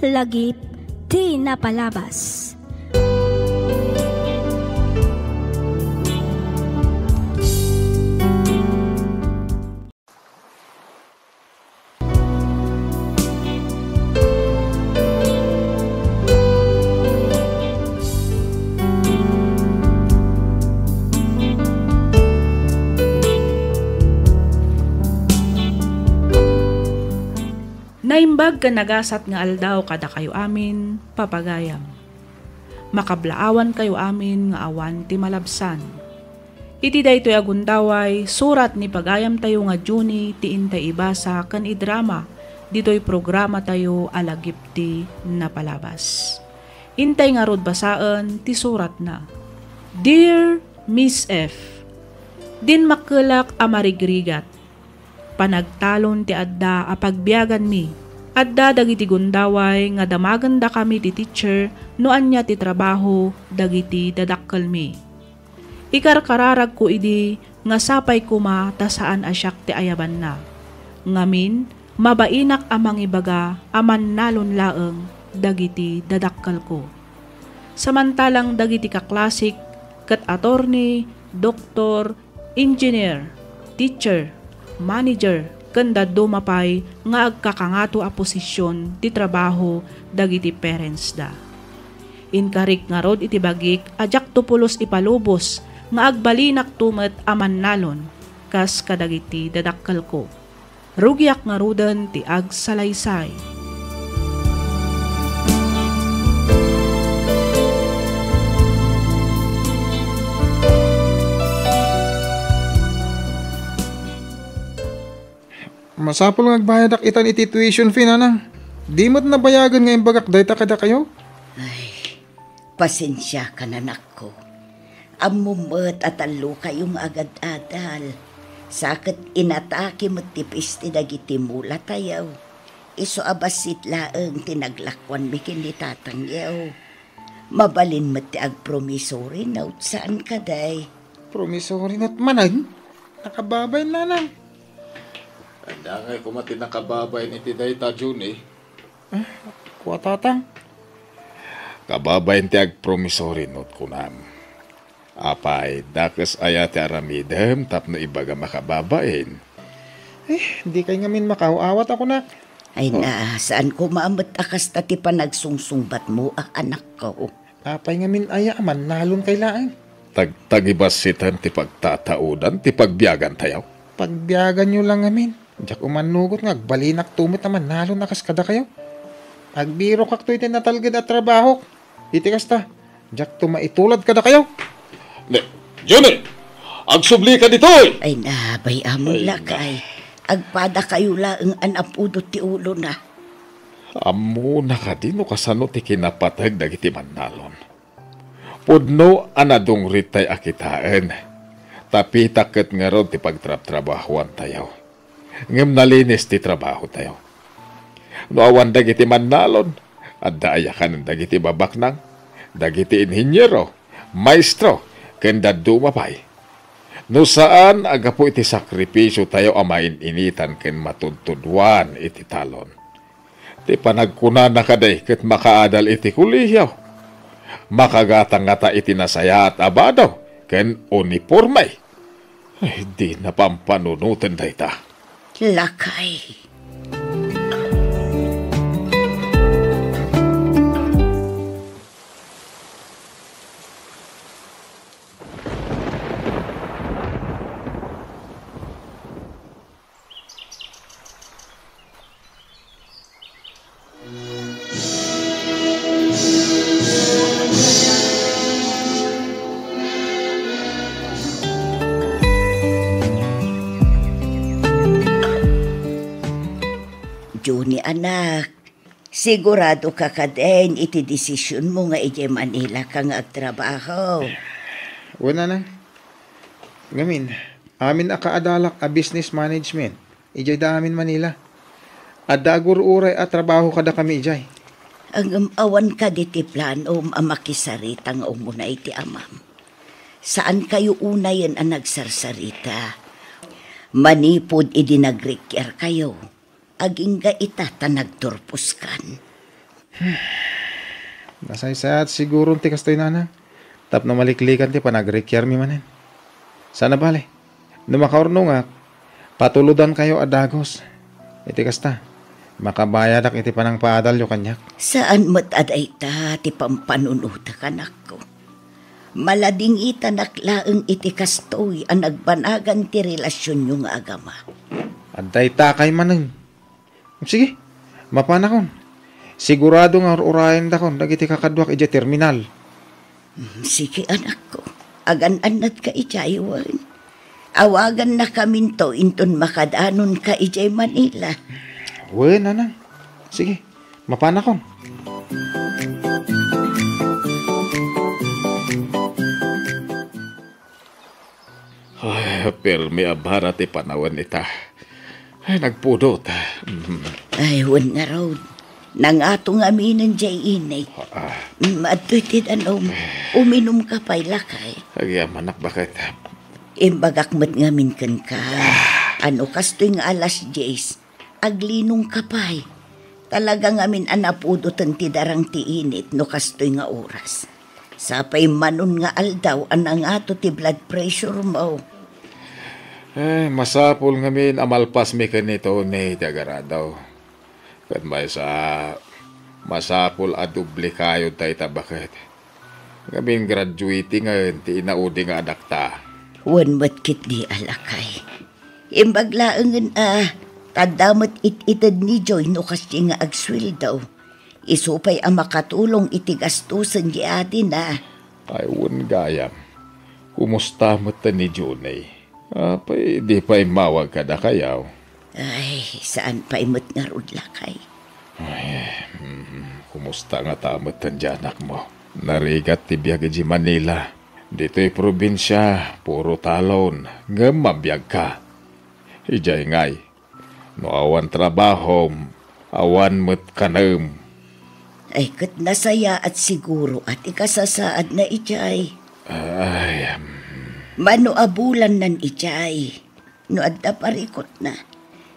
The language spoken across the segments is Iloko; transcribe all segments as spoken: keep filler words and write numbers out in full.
Lagip ti napalabas. Naimbag ken nagasat nga aldaw kadakayo amin, papagayam. Makablaawankayo amin nga awan ti malabsan. Iti daytoy a gundaway, surat ni pagayamtayo nga Junie ti intay ibasa ken idrama ditoy programatayo a Lagip ti Napalabas. Intay ngarud basaen ti suratna. Dear Miss F, Dinmakkelak a marigrigat. Panagtalon ti adda a pagbiaganmi. Adda dagiti gundaway nga damagendakami ti teacher no ania ti trabaho dagiti dadakkelmi. Ikarkararagko idi nga sapay koma ta saan a siak ti ayabanna. Ngamin, mabainak a mangibaga a mannalon laeng dagiti dadakkelko. Samantalang dagiti kaklasik ket attorney, doktor, engineer, teacher, manager, ken dadduma pay nga agkakangato a posisyon ti trabaho dagiti parentsda. Inkarik ngarud iti bagik a diakto pulos ipalubos nga agbalinakto met a mannalon kas kadagiti dadakkelko. Rugiak ngaruden ti agsalaysay. Masapul nga agbayadak itan iti tuition fee, nanang. Di met nabayagen nga imbagak dayta kadakayo? Ay, pasensiakan, anakko. Ammom met a tallokayo nga agad-adal. Sa ket inatake met ti piste dagiti mulatayo. Isu a bassit laeng ti naglakuanmi ken ni tatangyo. Mabalin met ti agpromissory note, saan kadi? Promissory note manen? Nakababain, nanang. Ania ngay koma ti nakababain iti dayta, Junie? Ah, kua, tatang. Kababain ti agpromissory note, kunam. Apay, dakes aya ti aramidem tapno ibagam a kababain? Eh, dikay ngamin makaaw-awat a kunak. Ay na, saan koma met a kasta ti panagsungsungbatmo, a anakko? Apay ngamin aya a mannalon kay laeng? Tagtagibassiten ti pagtataudan ti pagbiagantayo. Pagbiaganyo lang ngamin. Diak umannugot nga agbalinakto met a mannalon a kas kadakayo. Agbirokakto iti natalged a trabahok. Iti kasta, diakto maitulad kadakayo. Ne, Junie, agsublika ditoy! Ay na, bay-amon, lakay. Agpadakayo laeng a napudot ti ulona. Ammona kadi no kasano ti kinapateg dagiti mannalon? Pudno a nadungritay a kitaen. Tapitak ket ngarud ti pagtrabtrabahoantayo. Ngem nalinis ti trabahotayo. No awan dagiti mannalon, adda aya kanen dagiti babaknang, dagiti inhiniero, maestro, ken dadduma pay. No saan a gapu iti sakrifisiotayo a main-initan ken matudtuduan iti talon. Ti panagkunana kadi ket makaadal iti kolehio. Makagatang ngata iti nasayaat a bado ken uniporme. Ay, dina pampanunoten dayta. Lakay. Junie, anak, sigurado ka kadin iti desisionmo nga idiay Manila ka nga agtrabaho? Wen, nanang. Ngamin, amin a kaadalak a business management idiay da amin Manila. Adda agur-uray a trabaho kadakami idiay. Ngem awan kadi ti planom a makisarita nga umuna iti amam? Saan kayo unayen a nagsarsarita. Manipud idi nagrikiar kayo, agingga ita ta nagturposkan. Nasaysayaat siguron ti kastoy, nanang, tapno maliklikan ti panagrikiarmi manen. Saan a bale, no makaurnongak, patulodankayo a dagus. Iti kasta, makabayadak iti panangpaadalyo kaniak. Saan met a dayta ti pampanunotek, anakko. Maladingitanak laeng iti kastoy a nagbanagan ti relasionyo nga agama. Adda itakay manen. Sige, mapanakon. Sigurado nga ur-urayendakon dagiti kakaduak idiay terminal. Mm, sige, anakko. Agan-annatka idiay wen. Awagannakaminto inton makadanonka idiay Manila. Wen, nanang. Sige, mapanakon. Ay, permi a bara ti panawen ita. Ay, nagpudot. Mm. Ay, wen ngarud. Nangato ngaminen diay init. Ah. Mm, adtoy ti danom. Uminumka pay, lakay. Agyamanak, baket. Imbagak met ngamin kenka. Ah. Ano, kastoy nga alas dies, aglinongka pay. Talaga ngamin a napudoten ti darang ti init no kastoy nga oras. Sapay manon nga aldaw a nangato ti blood pressure mo. Eh, masapul ngamin a malpasmi ken ni Tony ti agaradaw. Ket maysa, masapul a doble kayod ta ita, baket. Ngamin graduating ti inaudi nga anakta. Wen met ketdi a lakay. Imbag laengen a, ta adda met it-ited ni Joy no kasdi nga agsueldo. Isu pay a makatulong iti gastusen ti adina. Ay, wen gayam. Kumusta met ni Johnny? Apay, di pay immawag kadakayo? Ay, saan pay met ngarud, lakay. Ay, mm, kumusta ngata met ti anakmo? Narigat ti biag idiay Manila. Ditoy probinsia, puro talon, ngem mabiagka. Idiay ngay, no awan trabahom, awan met kanem. Ay, ket nasayaat siguro a ti kasasaadna idiay. Ay, mm. Mano a bulannan idiay. No adda parikutna,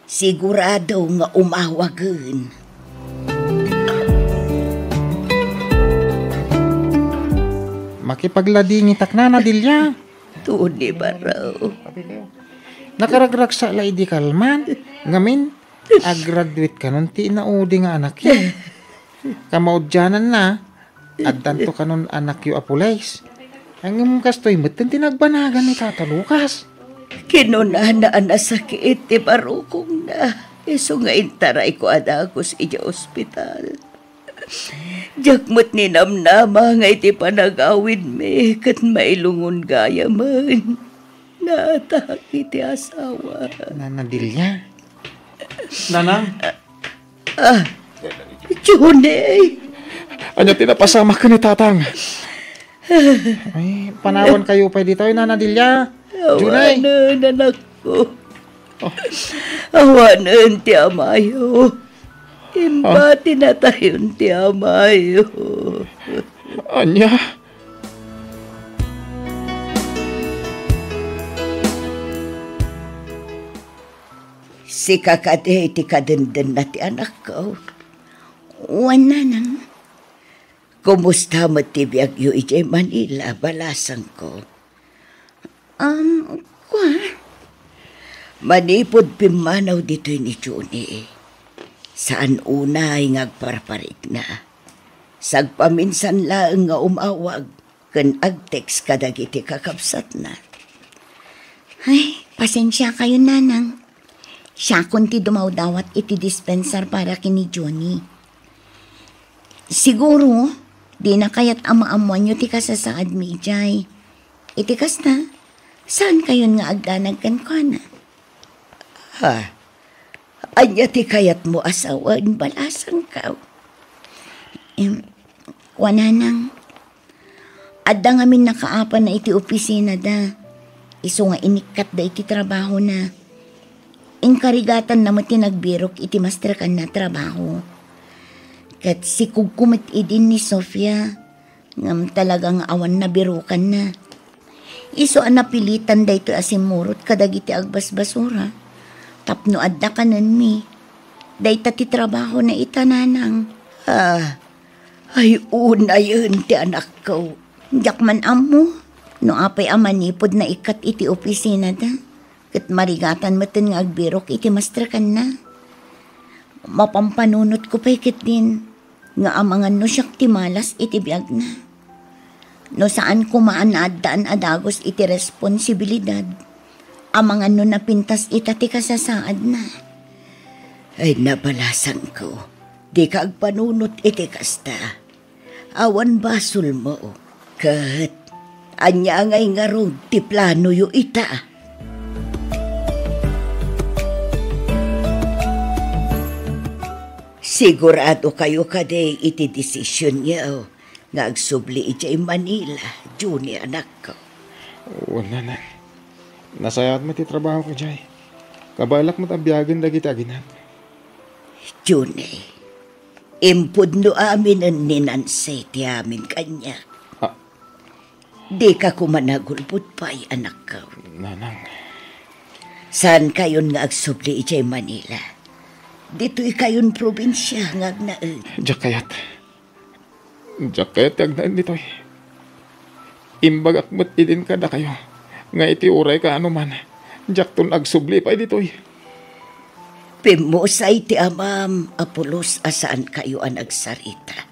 sigurado nga umawagen. Makipagladingitak, Nana Delia. Tony, baro. Nakaragragsak la idi kalman. Ngamin, aggraduate kanon ti inaudi nga anakyo. Kamaudiananna, addanto kanon anakyo a pulis. Ngem kastoy metten ti nagbanagan ni Tata Lucas. Kinunana a nasakit ti barukongna, isu nga intarayko a dagus idiay ospital. Diak met ninamnama nga iti panagawidmi ket mailungon gayamen. Natak iti asawa. Nana Delia. Nanang? Ah, Johnny! Ania ti napasamak ken ni Tatang? Ay, panawankayo pay ditoy, Nana Delia. Junay. Awanen, anakko. Oh. Awanen ti amayo. Imbati natayon ti amayo. Ania? Sika kadi ti kadendena ti anakko. Wen, nanang. Kumusta met ti biagyo idiay Manila, balasangko? Um, kua? Manipud pimmanaw ditoy ni Johnny, saan unay nga agparparikna. Sagpaminsan laeng nga umawag ken agtext kadagiti kakabsatna. Ay, pasensiakayon, nanang. Siakon ti dumawdawat iti dispensar para ken ni Johnny. Siguro, dina kayat a maammoanyo ti kasasaadmi idiay. Iti kasta, saankayon nga agdanag kenkuana. Ha? Ania ti kayatmo a sawen, balasangko? Em, kua, nanang, adda ngamin nakaapana iti opisinada. Isu nga inikkatda iti trabahona. Inkarigatanna met ti nagbirok iti mastrekanna a trabaho. Ket sikugko met idin ni Sofia, ngem talaga nga awan nabirokanna. Isu a napilitan daytoy a simmurot kadagiti agbasbasura tapno adda kanenmi. Dayta ti trabahona ita, nanang. Ah, Ay, unayen ti anakko. Diak man ammo no apay a manipud naikkat iti opisinada, ket marigatan metten nga agbirok iti mastrekanna. Mapampanunotko pay ketdin nga amangan no siak ti malas iti biagna. No saan koma a naaddaan a dagus iti responsibilidad, amangan no napintas ita ti kasasaadna. Ay, nabalasangko, dika agpanunot iti kasta. Awan basolmo. Ket ania ngay ngarud ti planoyo ita? Sigurado kayo kadi iti desisionyo nga agsubli idiay Manila, Junie, anakko? Wen, Nanang. Nasayaat met ti trabahok idiay. Kabaelak met a biagen dagiti aginak. Junie, impudno aminen ni Nancy ti amin kaniak. Ah. Dika koma nagulbod pay, anakko. Nanang. Saankayon nga agsubli idiay Manila. Ditoykayon probinsia nga agnaed. Diak kayat. Diak kayat ti agnaed ditoy. Imbagak met idin kadakayo nga iti uray kaano man, diakton agsubli pay ditoy. Pimmusay ti amam a pulos a saankayo a nagsarita.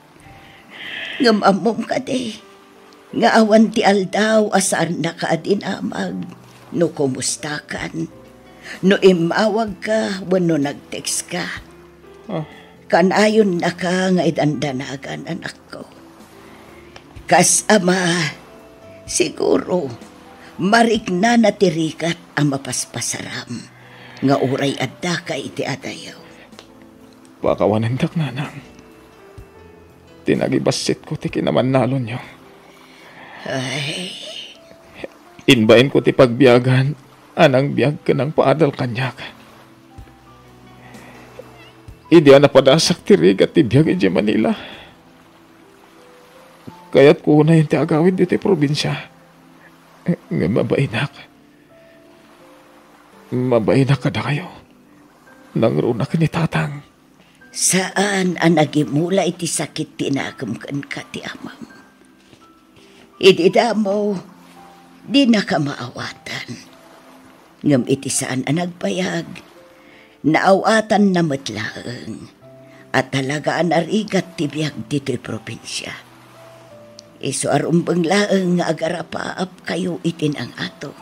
Ngem ammom kadi nga awan ti aldaw a saannaka a dinamag no kumustakan, no immawagka wenno nag-textka. Ah. Kanayonnaka nga idandanagan, anakko. Kas ama, siguro, mariknana ti rigat a mapaspasaram nga uray addaka iti adayo. Pakawanendak, Nanang. Ti nagibassitko ti kinamannalonyo. Ay. Imbayenko ti pagbiagan a nangbiag ken nangpaadal kaniak. Idi a napadasak ti rigat ti biag idiay Manila, kayatko unayen ti agawid ditoy probinsia. Ngem mabainak. Mabainak kadakayo. Nangruna ken ni Tatang. Saan a nagimula iti sakit ti nakem kenka ti amam. Idi damo, dinaka maawatan. Ngem iti saan a nagbayag, naawatanna met laeng a talaga a narigat ti biag ditoy probinsia. Isu a rumbeng laeng nga agarapaapkayo iti nangato.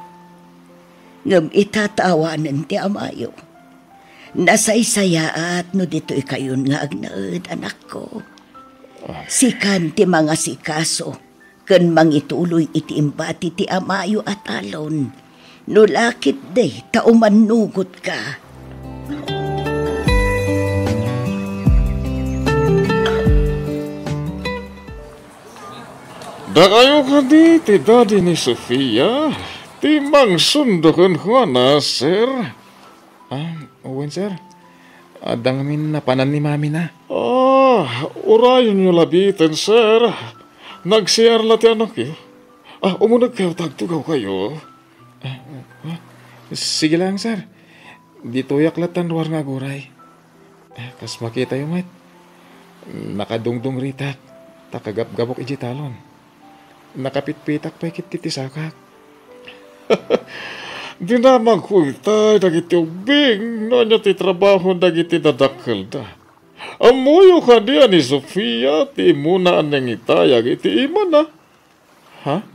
Ngem ita ta awanen ti amayo. Nasaysayaat no ditoykayon nga agnaed, anakko. Sikan ti mangasikaso ken mangituloy iti imbati ti amayo a talon. No la ketdi ta umannugotka. Dakayo kadi ti daddy ni Sofia, ti mangsundo kenkuana, sir? Ah, wen, sir. Adda ngamin napanan ni mamina. Ah, urayonyo labiten, sir. Nag-C R la ti anakyo. Ah, umunegkayo ta agtugawkayo. Ah, ah, ah. Sige lang, sir. Ditoyak lattan ruar nga aguray. Ah, kas makitayo met, nakadungdungritak ta kagapgapok idiay talon. Nakapitpitak pay ketdi ti sakak. Dinamagko itay dagiti ubbing no ania ti trabaho dagiti dadakkelda. Ammoyo kadi a ni Sofia ti immuna a nangitayag iti imana? Ha?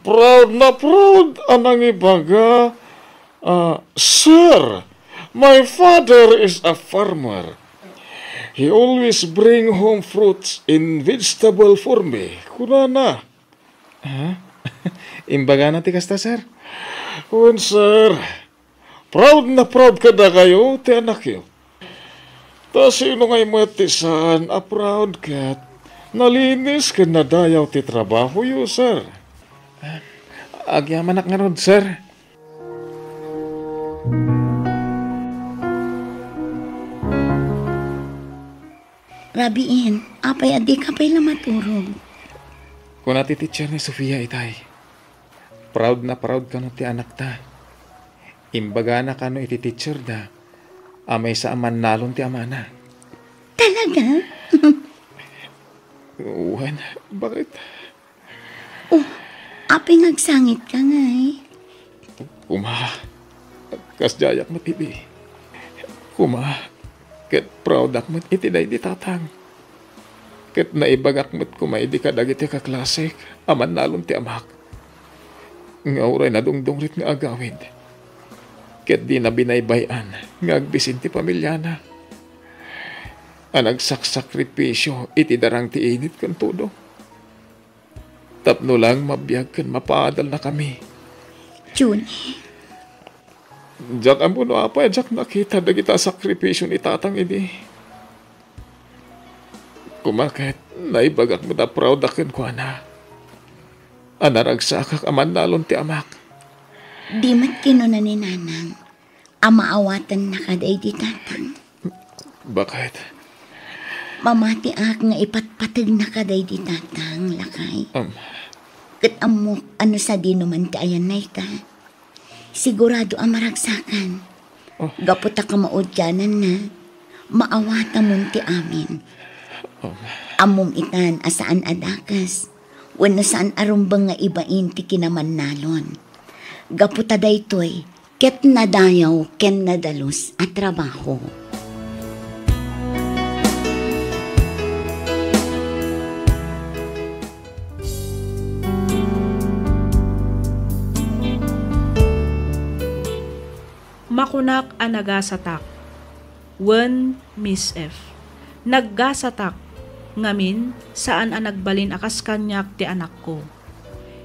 Proud na proud a nangibaga, ah, "Sir, my father is a farmer. He always bring home fruits and vegetable for me," kunana. Ha? Imbagana ti kasta, sir? Wen, sir. Proud na proud kadakayo ti anakyo. Ta sino ngay met ti saan a proud ket nalinis ken nadayaw ti trabahoyo, sir? Agyamanak ngarud, sir. Rabiin, apay a dika pay la maturog? Kuna ti teacher ni Sofia itay, proud na proud kano ti anakta. Imbagana kano iti teacher da a maysa a mannalon ti amana. Talaga? Wen, bakit? Oh, apay nga agsangitka ngay? Kuma, kasdiayak met idi. Kuma, ket proud-ak met iti daydi tatang. Ket naibagak met kuma idi kadagiti kaklasek a mannalon ti amak nga uray nadungdungrit nga agawid, ket dina binaybay-an nga agbisin ti pamiliana a nagsaksakripisio iti darang ti init ken tudong tapno lang mabiag ken mapaadalnakami. Junie. Diak ammo no apay a diak nakita dagiti sakripisio ni tatang idi. Kuma ket, naibagak met a proud-ak kenkuana a naragsakak a mannalon ti amak. Di met kinuna ni nanang a maawatennaka daydi tatang. Bakit? Mamatiak nga ipatpategnaka daydi tatang, lakay. Um. Ket ammok a no sadino man ti ayannayka, sigurado a maragsakan. Oh. Gapu ta kamaudiananna, maawatamon ti amin. Oh. Ammom itan a saan a dakes wenno saan a rumbeng nga ibain ti kinamannalon. Gapu ta daytoy ket nadayaw ken nadalus a trabaho. Makunak a nagasatak. Wen, Miss F. Naggasatak, ngamin, saan a nagbalin a kas kaniak ti anakko.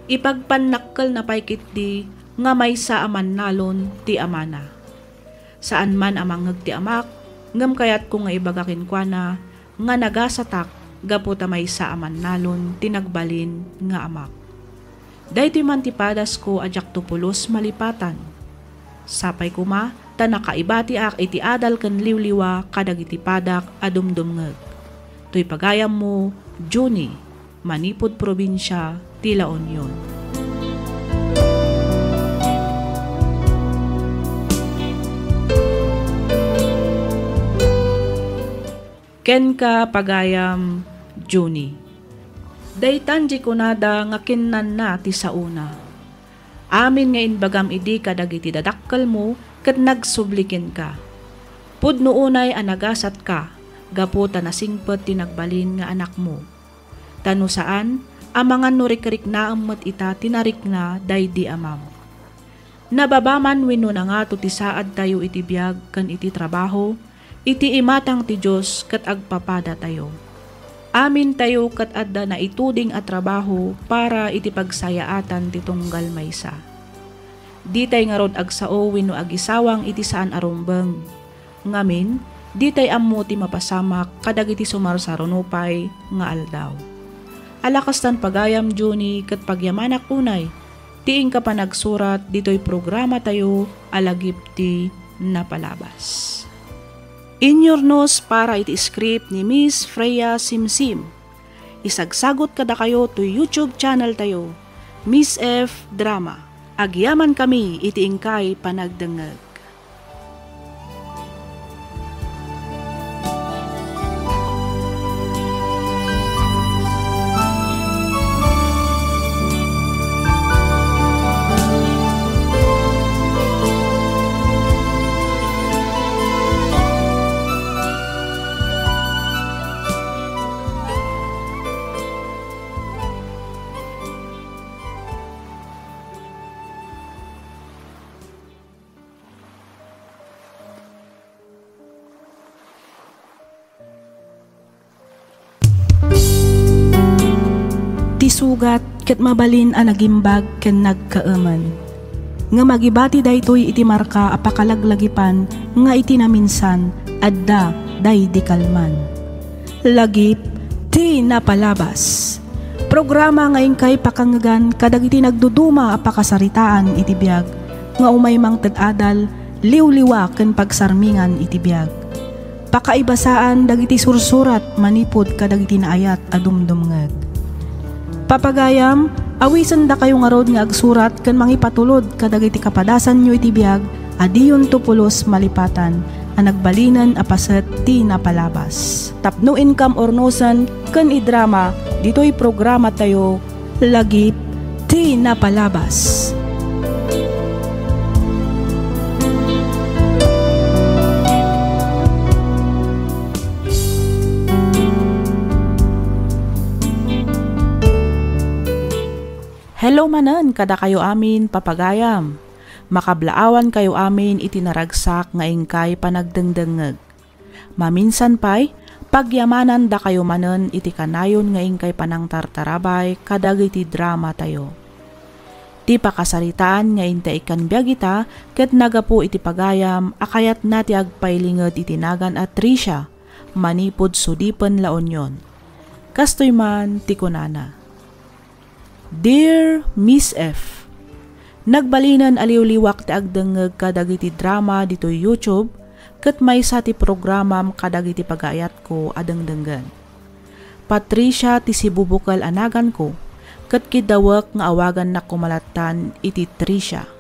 Ipagpannakkelna pay ketdi nga maysa a mannalon ti amana. Saan man a mangngeg ti amak, ngem kayatko nga ibaga kenkuana nga nagasatak gapu ta maysa a mannalon ti nagbalin nga amak. Daytoy man ti padasko a diakto pulos malipatan. Sapay koma ta nakaibatiak iti adal ken liwliwa kadagiti padak a dumdumngeg. Toy pagayammo, Junie, manipud probinsia ti La Union. Kenka, pagayam Junie. Daytan ti kunada nga kinnanna ti saona. Amin nga imbagam idi kadagiti dadakkelmo ket nagsubli kenka. Pudno unay a nagasatka gapu ta nasingpet ti nagbalin nga anakmo. Ta no saan, amangan no rikriknaem met ita ti narikna daydi amam. Nababa man wenno nangato ti saadtayo iti biag ken iti trabaho, iti imatang ti Dios ket agpapadatayo. Amintayo ket adda naituding a trabaho para iti pagsayaatan ti tunggal maysa. Ditay ngarud agsao wenno agisawang iti saan a rumbeng. Ngamin, ditay ammo ti mapasamak kadagiti sumarsaruno pay nga aldaw. Ala kastan pagayam, Junie, ket pagyamanak unay ti inka panagsurat ditoy programatayo a Lagip ti Napalabas. Inyurnos para iti script ni Miss Freya Simsim. Isagsagot kadakayo toy YouTube channel tayo, Miss F Drama. Agyamankami iti inkay panagdengngeg. Ti sugat ket mabalin a nagimbag ken nagkaemen. Ngem agibati daytoy iti marka a pakalaglagipan nga iti naminsan, adda daydi kalman. Lagip ti Napalabas. Programa nga inkay pakangngegan kadagiti nagduduma a pakasaritaan iti biag nga umay mangted adal, liwliwa ken pagsarmingan iti biag. Pakaibasaan dagiti sursurat manipud kadagiti naayat a dumdumngeg. Papagayam, awisendakayo ngarud nga agsurat ken mangipatulod kadagiti kapadasanyo iti biag a diyonto pulos malipatan a nagbalinen a paset ti napalabas. Tapno inkam urnosen ken idrama ditoy programatayo, Lagip ti Napalabas. Hello manen kadakayo amin, papagayam. Makablaawankayo amin iti naragsak nga inkay panagdengdengngeg. Maminsan pay, pagyamanandakayo manen iti kanayon nga inkay panangtartarabay kadagiti dramatayo. Ti pakasaritaan nga inta ikkan biag ita ket nagapu iti pagayam a kayatna ti agpailinged iti nagan a Tricia manipud sudipen La Union. Kastoy man ti kunana. Dear Miss F, nagbalinen a liwliwak ti agdengngeg kadagiti drama ditoy YouTube ket maysa ti programam kadagiti pagaayatko a dengdenggen. Patricia ti sibubukel a naganko, ket kiddawek nga awagannak koma lattan iti Tricia.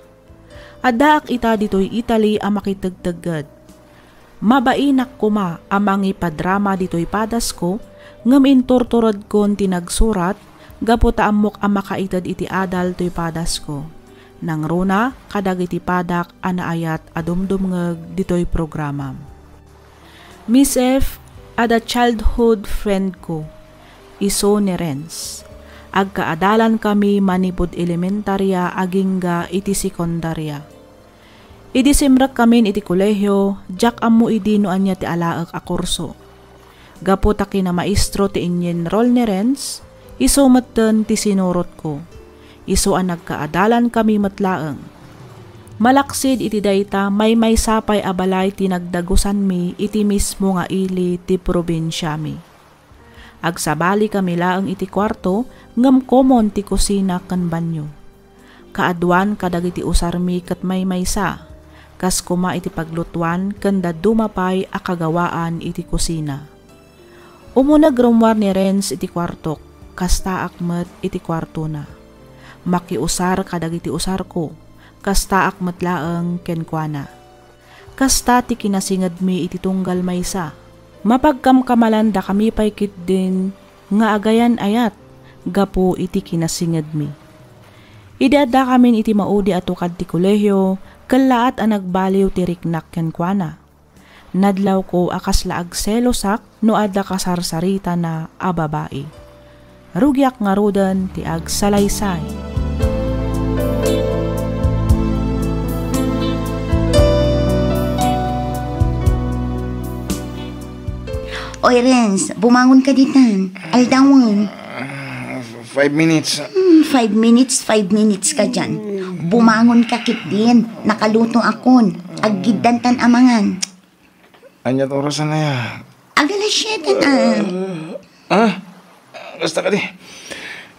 Addaak ita ditoy Italy a makitegtegged. Mabainak koma a mangipadrama ditoy padasko, ngem inturturedkon ti nagsurat gapu ta ammok a makaited iti adal toy padasko. Nangruna kadagiti padak a naayat a dumdumngeg ditoy programam. Miss F, adda childhood friend ko, isu ni Renz. Agkaadalankami manipud elementaria agingga iti sekundaria. Idi simrekkamin iti kolehio, diak ammo idi no ania ti alaek a kurso. Gapu ta kinamaestro ti inyenrol ni Renz, isu metten ti sinurotko. Isu a nagkaadalankami met laeng. Malaksid iti dayta, maymaysa pay a balay ti nagdagusanmi iti mismo nga ili ti probinsiami. Agsabalikami laeng iti kuarto, ngem common ti kusina ken banio. Kaaduan kadagiti usarmi ket maymaysa, kas koma iti paglutuan ken dadduma pay a kagawaan iti kusina. Umuneg rummuar ni Renz iti kuartok, kastaak met iti kuartona. Makiusar kadagiti usarko, kastaak met laeng kenkuana. Kasta ti kinasingedmi iti tunggal maysa. Mapagkamkamalandakami pay ketdin nga agayan-ayat gapu iti kinasingedmi. Idi addakamin iti maudi a tukad ti kolehio, kellaat a nagbaliw ti riknak kenkuana. Nadlawko a kasla agselosak no adda kasarsaritana a babai. Rugiak ngaruden ti agsalaysay. Oy, Renz, bumangon ka ditan. Aldawen. Five minutes. Hmm, five minutes, five minutes ka dyan. Bumangon ka ketdin. Nakaluto akon. Aggiddantan a mangan. Ania ti orasan aya? Agalas siete na. Ah? Kasta kadi.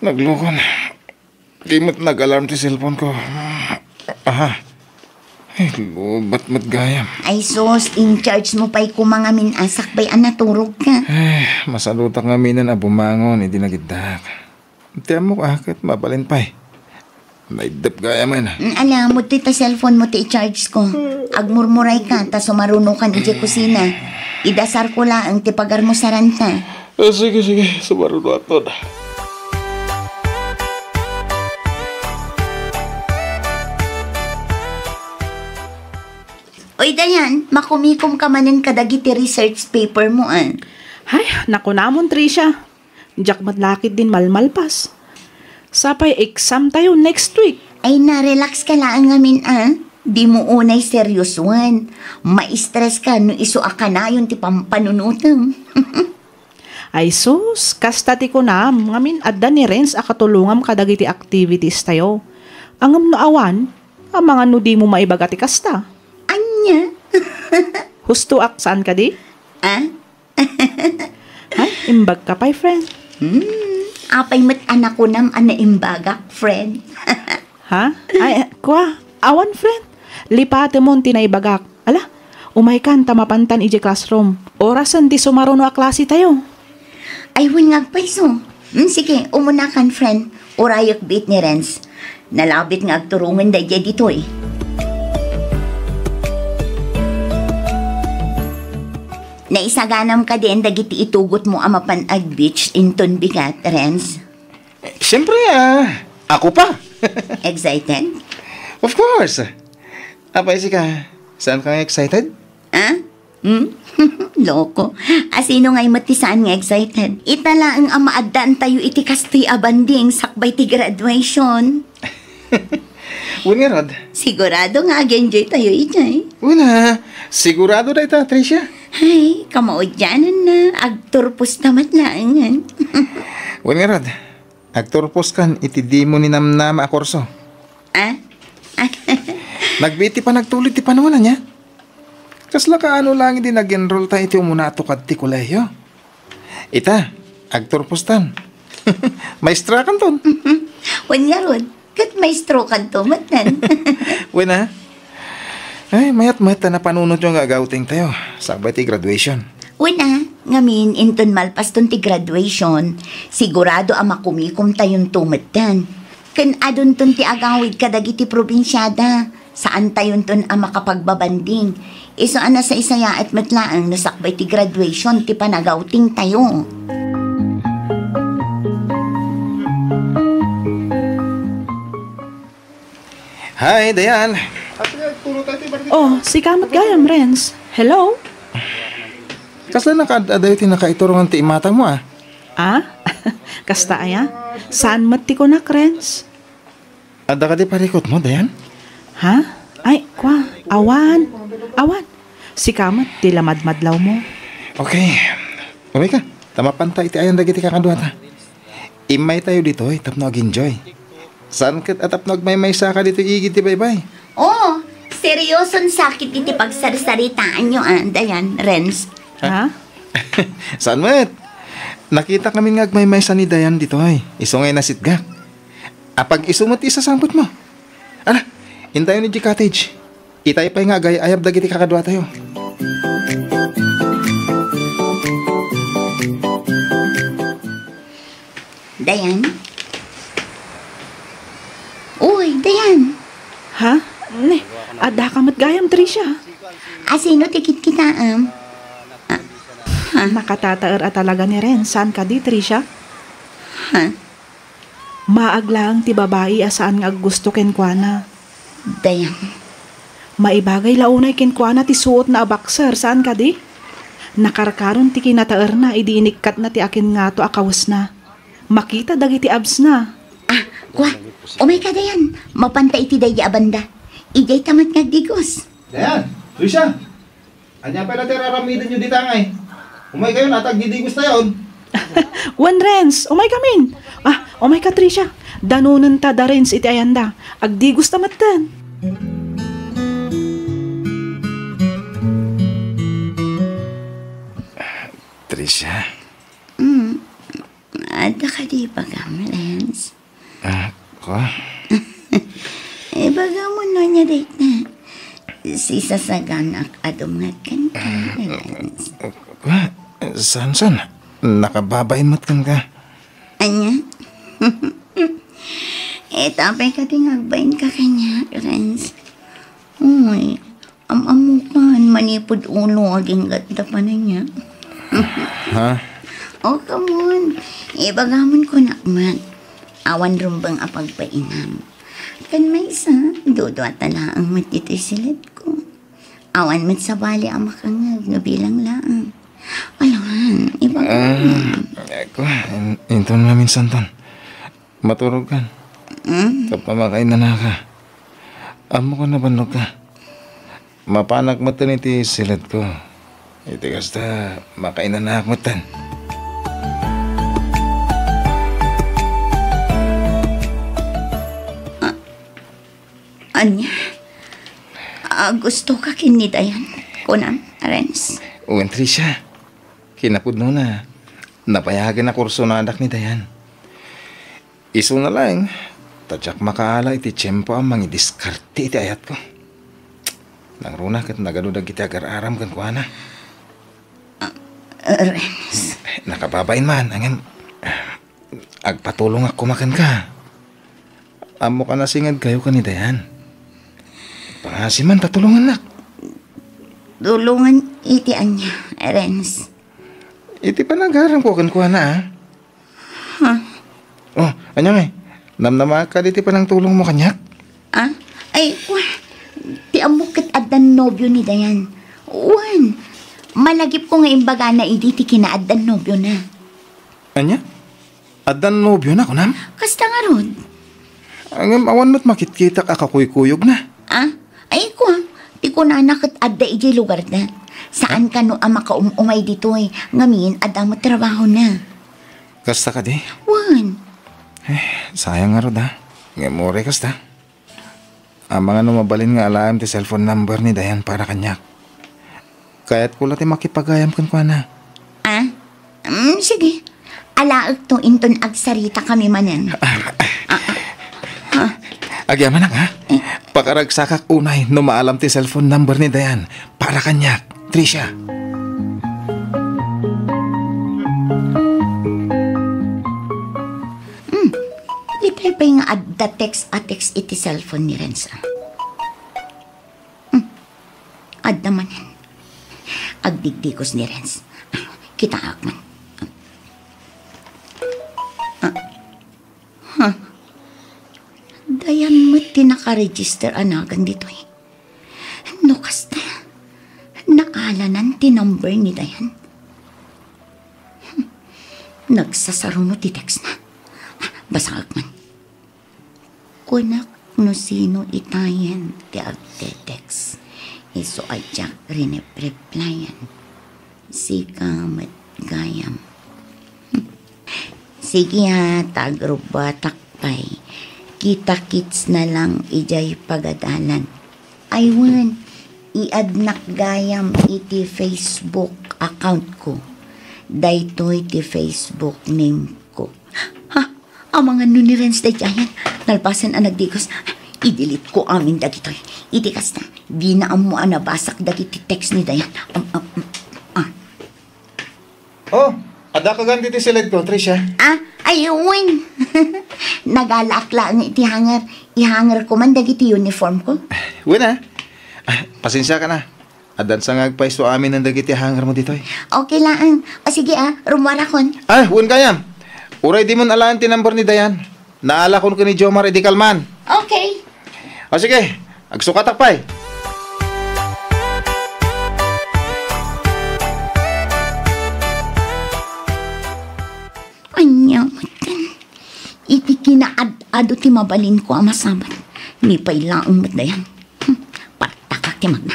Naglukon. Di met nag-alarm ti cellphone ko. Aha. Ay, lobat met gayam. Ay sus, in charge mo pay koma ngamin a sakbay a naturog ka. Ay, masalutak ngamin a bumangon idi nagiddak. Ti ammok a ket mabalin pay. Naiddep gayam. Mm, ala, mudtoy ta cellphone mo ti i-charge ko. Agmurmuray ka, ta sumaruno kan idiay kusina. Idasar ko laeng ti pagarmusaranta. Ah, sige, sige. Sumaruno aton. Oy, Dayan, makumikom ka manen kadagiti research paper mo, ah. Ay, nakunamon, Tricia. Diak met la ketdin malmalpas. Sapay exam tayo next week. Ay na, relax ka laeng ngamin, ah. Di mo unay seryosoen. Ma-stress ka no isu a kanayon ti pampanunotem. Ay sus, kasta ti kunam, ngamin adda ni Renz a katulongam kadagiti activities tayo. Ngem no awan, amangan no di mo maibaga ti kasta. Ania? Husto ak, saan kadi? Ah? Ay, imbag ka pay, friend. Hmm, apay met a nakunam a naimbagak, friend. Ha? Ay, kua, awan, friend. Lipatemon ti naibagak. Ala, umaykan ta mapantan idiay classroom. Orasen ti sumaruno a klase tayo. Ay, wen nga agpayso. Hmm, sige, umunakan, friend. Urayek biit ni Renz. Nalabit nga agturongenda idiay ditoy. Naisaganam kadin dagiti itugotmo a mapan ag-beach inton bigat, Renz? Siyempre, ah. Ako pa. Excited? Of course. Apay sika, saan ka nga excited? Ah? Hmm? Loko. Asino ngay met ti saan nga excited? Ita laeng a maaddaantayo iti kastoy a banding sakbay ti graduation. Wen ngarud? Sigurado nga ag-enjoy tayo idiay. Wen a, sigurado dayta, Tricia. Ay, kamaudiananna, agturposta met laengen. Wen ngarud, agturposkan iti dimo ninamnama a kurso. Ah? Nagbiit ti panagtulid ti panunana, ania? Kasla kaano laeng idi nag-enrollta iti umuna a tukad ti kolehiyo? Ita, agturpostan. Maestra kanton. Wen ngarud, ket maestro kanto metten. Wen a? Ay, mayat met ta napanunotyo nga ag-outing tayo, sakbay ti graduation. Wen a, ngamin inton malpaston ti graduation, sigurado a makumikom tayonto metten. Ken adunton ti agawid kadagiti probinsiada. Saantayonton a makapagbabanding. Isu a nasaysayaat met laeng no sakbay ti graduation ti panag-outing tayo. Hi, Dayan. Oh, sika met gayam, Renz. Hello? Kasla nakaad-adayo ti nakaiturongan ti imatangmo, ah? Ah? Kasta aya? Saan met ti kunak, Renz? Adda kadi parikutmo, Dayan? Ha? Ay, kua, awan. Awan. Sika met ti lamadmadlawmo. Okay. Umayka, ta mapanta iti ayan dagiti kakaduata. Immaytayo ditoy tapno ag-enjoy. Saan ket a tapno agmaymaysaka ditoy igid ti baybay? Oh, serioson sakit iti pagsarsaritaanyo, ah, Dayan, Renz. Ha? Saan met? Nakitakamin nga agmaymaysa ni Dayan ditoy. Isu ngay nasitgak. Apag-isu met ti isasangpetmo. Ala, intayon idiay cottage. Itay pay nga agay-ayab dagiti kakaduatayo. Dayan? Uy, Dayan! Ha? Ne, addaka met gayam, Tricia? Asino ti kitkitaem? Ah, ha? Nakatataer a talaga ni Renz, saan kadi, Tricia? Ha? Maag laeng ti babai a saan nga aggusto kenkuana. Dayan. Maibagay la unay kenkuana ti suotna a boxer, saan kadi? Nakarkaron ti kinataerna idi inikkatna ti akin ngato a kawesna. Makita dagiti absna. Ah, kua, umayka, Dayan. Mapanta iti daydi a banda. Idiayta met nga agdigos. Dayan, Tricia, ania pay la ti ar-aramidenyo dita ngay? Umaykayon, ta agdidigostayon. Wen, Renz, umaykamin. Ah, umayka, Tricia. Danonenta da Renz iti ayanda. Agdigosta metten. Tricia. Mm. Adda kadi ibagam, Renz? Ah, kua? Ibagam no ania dayta. Sisasaganak a dumngeg kenka, Renz. Kua? Saan, saan? Nakababain met kenka. Ania? Ita pay kadi nga agbainka kaniak, Renz. Uy, am-ammokan, manipud ulo, aginggatta pay ania. Ha? Oh, come on. Ibagamon kunak met. Awan rumbeng a pagbainam. Ken maysa, duduata laeng met ditoy siledko. Awan met sabali a makangngeg no bilang laeng. Alangan, ibagamon. Ah, ako, in-, inton maminsanton. Maturogkan. Hmm? Tapno makainanaka. Ammok a nabannogka. Mapanak metten iti siledko. Iti kasta, makainanak metten. A-, ania? Agustoka ken ni Dayan, kunam, Renz? Wen, Tricia. Kinapudnona, napayagen a kursonadak ni Dayan. Isuna laeng, ta diak makaala iti tiempo a mangidiskarte iti ayatko. Nangruna ket nagadu dagiti agar-aram kenkuana. Ah, Renz. Nakababain man, ngem agpatulongak koma kenka. Ammok a nasingedkayo ken ni Dayan. Pangngaasim man ta tulongannak. Tulongan iti ania, Renz? Iti panagaramko kenkuana, a? Ha? Oh, ania ngay? Namnamaak kadi ti panangtulongmo kaniak? A? Ay, kua, ti ammok ket addan nobio ni Dayan. Wen, malagipko nga imbagana idi ti kinaaddan nobiona. Ania? Addan nobiona, kunam? Kasta ngarud. Ngem awan met makitkitak a kakuykuyogna. A? Ay, kua, ti kunana ket adda idiay lugarda. Saan kano a makaum-umay ditoy, ngamin adda met trabahona. Kasta kadi? Wen. Eh, sayang ngarud, a. Ngem uray kasta. Amangan no mabalin nga alaem ti cellphone number ni Dayan para kaniak. Kayatko la ti makipagayam kenkuana. A? Mm, sige. Alaekto inton agsaritakami manen. A, a, a. Agyamanak, a? Eh. Pakaragsakak unay no maalam ti cellphone number ni Dayan para kaniak, Tricia. Hmm. Itay pay nga adda text a text iti cellphone ni Renz, a. Hmm. Adda manen. Agdigdigos ni Renz. Kitaak man. A. Ha? Dayan met ti nakaregister a nagan ditoy. No kasta, naalanan ti number ni Dayan. Hmm. Nagsasaruno ti textna. Basaek man. Kunak no sino itayen ti agte-text. Isu a diak rinep-replyan. Sika met gayam. Sige a, ta agrubbuatak pay. Kita-kits na lang idiay pagadalan. Ay wen, iadnak gayam iti Facebook account ko. Daytoy ti Facebook name ko. Ha? Amangan no ni Renz daydiayen. Nalpasen a nagdigos. I-delete ko amin dagitoy. Iti kasta, dina ammo a nabasak dagiti text ni Dayan. Am, am, am, ah. Oh, adda ka gayam ditoy siledko, Tricia? Ah, ay, wen. Nagalaak laeng iti hanger. Ihanger ko man dagiti uniform ko. Wen, a. Ah, pasensiakan a. Addan sa nga agpayso amin dagiti hangermo ditoy. Okay laeng. O sige a, rummuarakon. Ah, wen gayam. Uray dimon alaen ti number ni Dayan. Naalakon ken ni Jomar idi kalman. Okay. O sige, agsukatak pay. Ania met ken, iti kinaad-ado ti mabalinko a masabat. Ni pay laeng met Dayan. Hmm, partakak ti magna.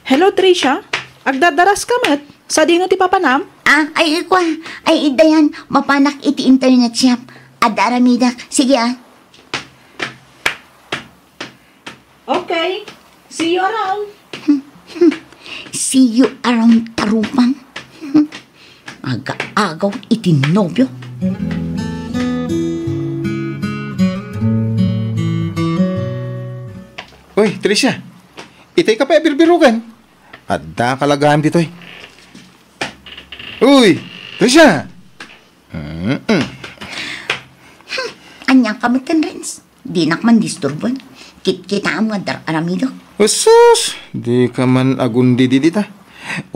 Hello, Tricia. Agdardaraska met. Sadino ti papanam? Ah, ay, kua. Ay, Dayan, mapanak iti internet shop. Adda aramidek. Sige, ah. Okay. See you around. See you around, tarupang. Aga-agaw iti nobio. Uy, Tricia. Itay ka pay a birbirogan. Adda ka la gayam ditoy. Uy, Tricia. Mm-mm. Hmm, ania ka met ken, Renz? Dinak man disturbon. Kitkitaem nga dar-aramidek. Sus, di ka man agundi dita.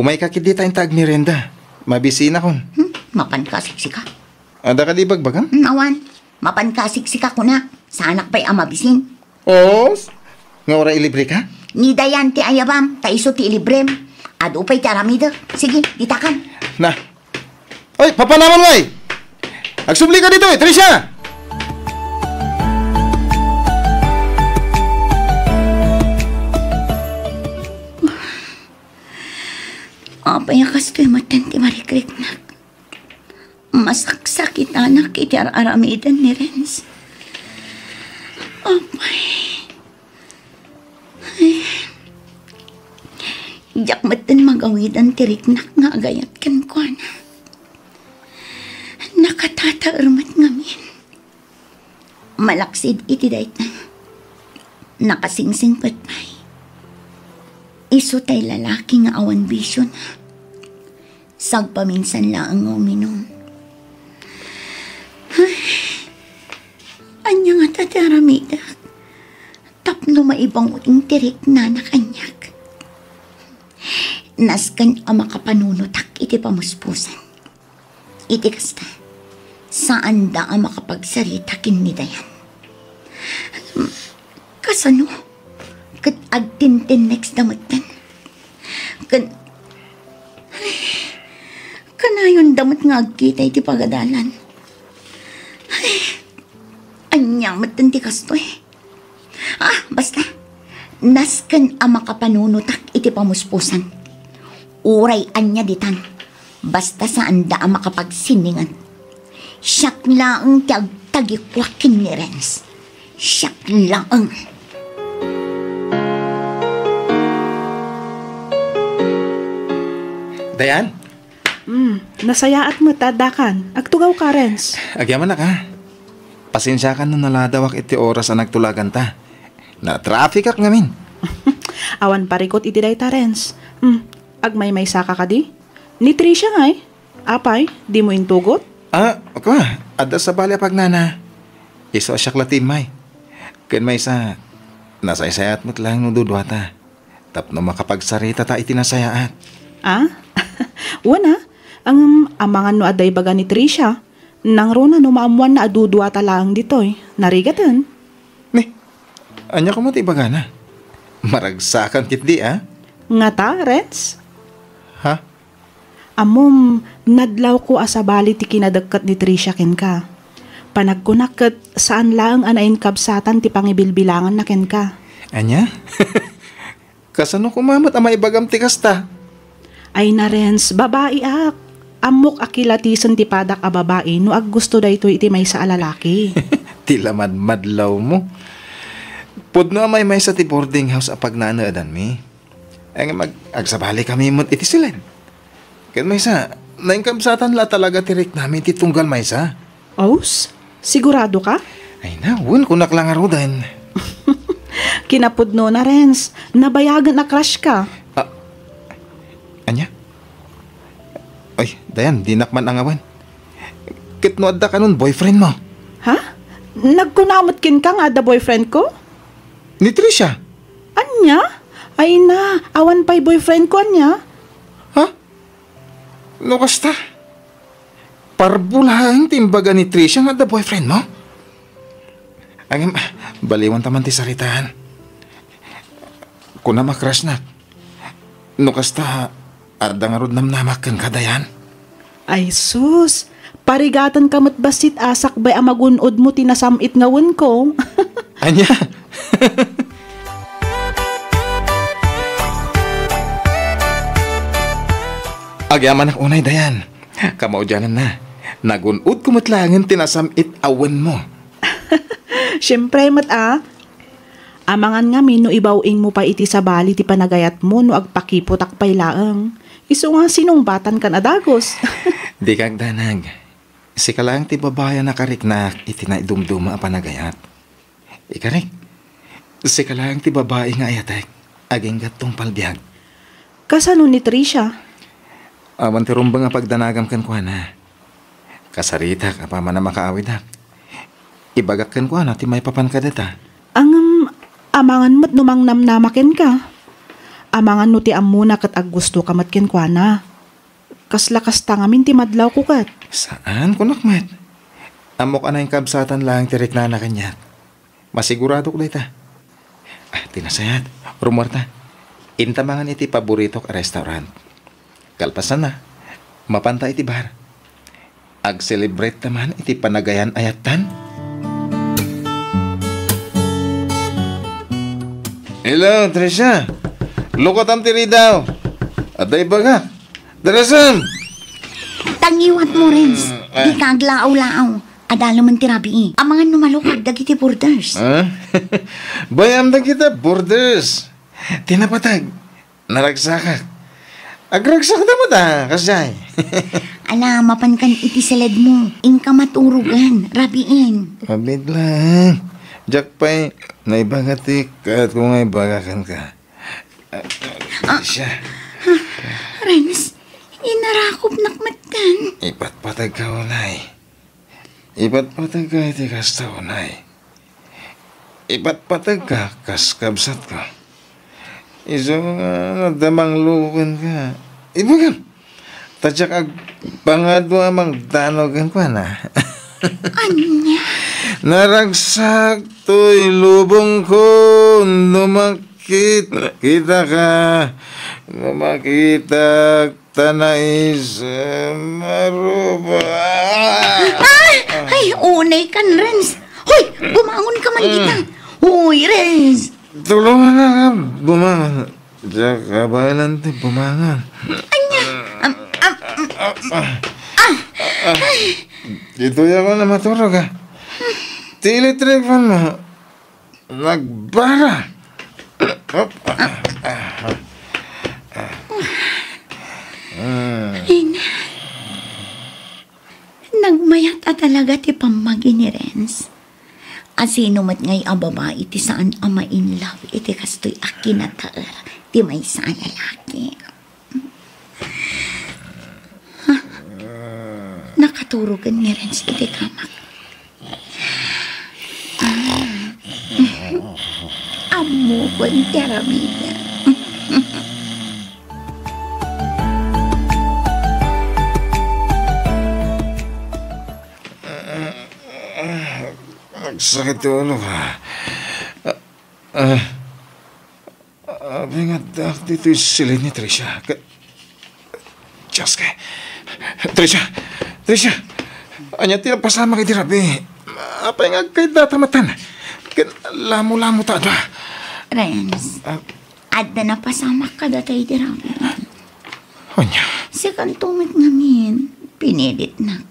Umay ka ket dita inta agmerienda. Mabisinakon. Hmm, mapan ka siksika. Adda kadi bagbagam? Hmm, awan. Mapan ka siksika kunak. Saanak pay a mabisin. Os, nga uray ilibre ka? Ni Dayan ti ayabam, ta isu ti ilibrem. Adu pay ti aramidek. Sige, ditakan. Na. Oy, papanamon ngay! Agsubli ka ditoy, Tricia! Apay a kastoy met ti marikriknak. Masaksakitanak iti ar-aramiden ni Renz. Apay. Ay. Diak metten magawidan ti riknak nga agayat kenkuana. Nakatataer met ngamin. Malaksid iti dayta, nakasingsingpet pay. Isu tay lalaki nga awan bisiona. Sagpaminsan laeng nga uminum. Ay, ania ngata ti aramidek tapno maibang-o ti riknana kaniak? nasken a makapanunotak iti pamuspusan. Iti kasta, saanda a makapagsarita ken ni Dayan. Kasano? Ket agtintinnekda metten. Ken, ay, kanayonda met nga agkita iti pagadalan. Ay, ania metten ti kastoy? Ah, basta. Nasken a makapanunotak iti pamuspusan. Uray ania ditan. Basta saanda a makapagsiningan. Siak laeng ti agtagikuak ken ni Renz. Siak laeng. Dayan? Hmm, nasayaat met ta addakan. Agtugawka, Renz. Agyamanak, a. Pasensiakan no naladawak iti oras a nagtulaganta. Natrafikak ngamin. Awan parikut iti dayta, Renz. Hmm, agmaymaysaka kadi? Ni Tricia ngay? Apay, dimo intugot? Ah, kua, adda sabali a pagnana. Isu a siak la ti immay. Ken maysa, nasaysayaat met laeng no duduata. Tapno makapagsaritata iti nasayaat. Ah? Wen a, ngem amangan no adda ibaga ni Tricia, nangruna no maammoanna a duduata laeng ditoy. Narigaten. Ni, ania koma ti ibagana? Maragsakan ketdi, a? Ngata, Renz? Ha? Ammom, nadlawko a sabali ti kinadekket ni Tricia kenka. Panagkunak ket saan laeng a nainkabsatan ti pangibilbilanganna kenka. Ania? Kasano koma met a maibagam ti kasta? Ay na, Renz, babaiak. Ammok a kilatisen ti padak a babai no aggusto daytoy iti maysa a lalaki. Ti lamadmadlawmo. Pudno a maymaysa ti boarding house a pagnanedanmi. Ngem ag-, agsabalikami met iti siled. Ken maysa, nainkabsatan la talaga ti riknami iti tunggal maysa. Aus? Sigurado ka? Ay na, wen, kunak la ngaruden. Kinapudno na, Renz. Nabayagen a crush ka. Ah, ania? Ay, Dayan, dinak man angawan. Ket no adda kanon boyfriend mo? Ha? Nagkuna met kenka nga adda boyfriend ko? Ni Tricia? Ania? Ay na, awan pay boyfriend ko, ania? Ha? No kasta? Parbulaen ti imbaga ni Tricia nga adda boyfriend mo? Ngem, baliwan ta man ti saritaan. Kunam a crush nak. No kasta, adda ngarud namnamak kenka, Dayan? Ay sus, parigatenka met bassit a sakbay a magun-odmo ti nasam-it nga wenko. Ania? Agyamanak unay, Dayan. Kamaudiananna, nagun-odko met laengen ti nasam-it a wenmo. Siempre met a. Amangan ngamin no ibaw-ingmo pay iti sabali ti panagayatmo no agpakiputak pay laeng. Isu nga sinungbatankan a dagus. Dika agdanag. Sika laeng ti babai a nakariknak iti naidumduma a panagayat. Ikarik, sika laeng ti babai nga ayatek, agingga tungpal biag. Kasano ni Tricia? Awan ti rumbeng a pagdanagam kenkuana. Kasaritak apaman a makaawidak. Ibagak kenkuana ti maipapan kadata. Ngem, amangan met no mangnamnama kenka. Amangan no ti ammona ket aggustoka met kenkuana. Kasla kasta ngamin ti madlawko ket. Saan, kunak met. Ammok a nainkabsatan laeng ti riknana kaniak. Masiguradok dayta. Ah, ti nasayaat, rummuarta. Inta mangan iti paboritok a restaurant. Kalpasanna, mapanta iti bar. Ag-celebrate ta man iti panagayan-ayattan. Hello, Tricia. Lukatam ti ridaw. Adda ibagak. Darasem! Tangiwat mo, Renz. Mm, eh. Di ka aglaaw-laaw. Adalemen ti rabii. Amangan no malukag dagiti borders. Ah? Bayam dagita borders. Ti napateg, naragsakak. Agragsakda met a, kasjay. Ala, mapankan iti seledmo. Inka maturugan, rabiin. Abit lang. Diak pay, naibaga ti kaatko nga ibaga kenka. Ah, ah, siya. Ah, Renz, inarakopnak metten. Ipatpateg ka unay. Ipatpateg ka iti kasta unay. Ipatpateg ka kas kabsatko. Isu nga adda mangluko kenka. Ibagam. Ta diak agpangadu a mangdanaw kenkuana. Ania? Naragsak toy lubongko no makit-, kitaka. No makitak ta naisem a ruba. Ay! Ay, unay kan, Renz. Hoy, bumangon ka man dita. Hoy, Renz. Tulungan na ka bumangon. Diak kabaelan ti bumangon. Ania? Am, am, am, ah. Ditoy ako na maturog, ah. Ti electric fan mo. Nagbara. Ay, na. Nagmayat a talaga ti pammagi ni Renz. A sino met ngay a babai ti saan a ma-in love iti kastoy a kinataer ti maysa a lalaki? Ha? Nakaturogen ni Renz iti kamak. Ah. Ammokon ti aramidem. Nagsakit ti ulo ko. Ah, ah. Apay nga addaak ditoy silin ni Tricia? Ka-, Diyos ko. Tricia! Tricia! Ania ti napasamak idi rabii? Apay nga agkaydata metten? Ken lamo-lamo ta ada. Renz, ah, adda napasamak kadata idi rabii. Ania? Sikanto met ngamin, pinilitnak.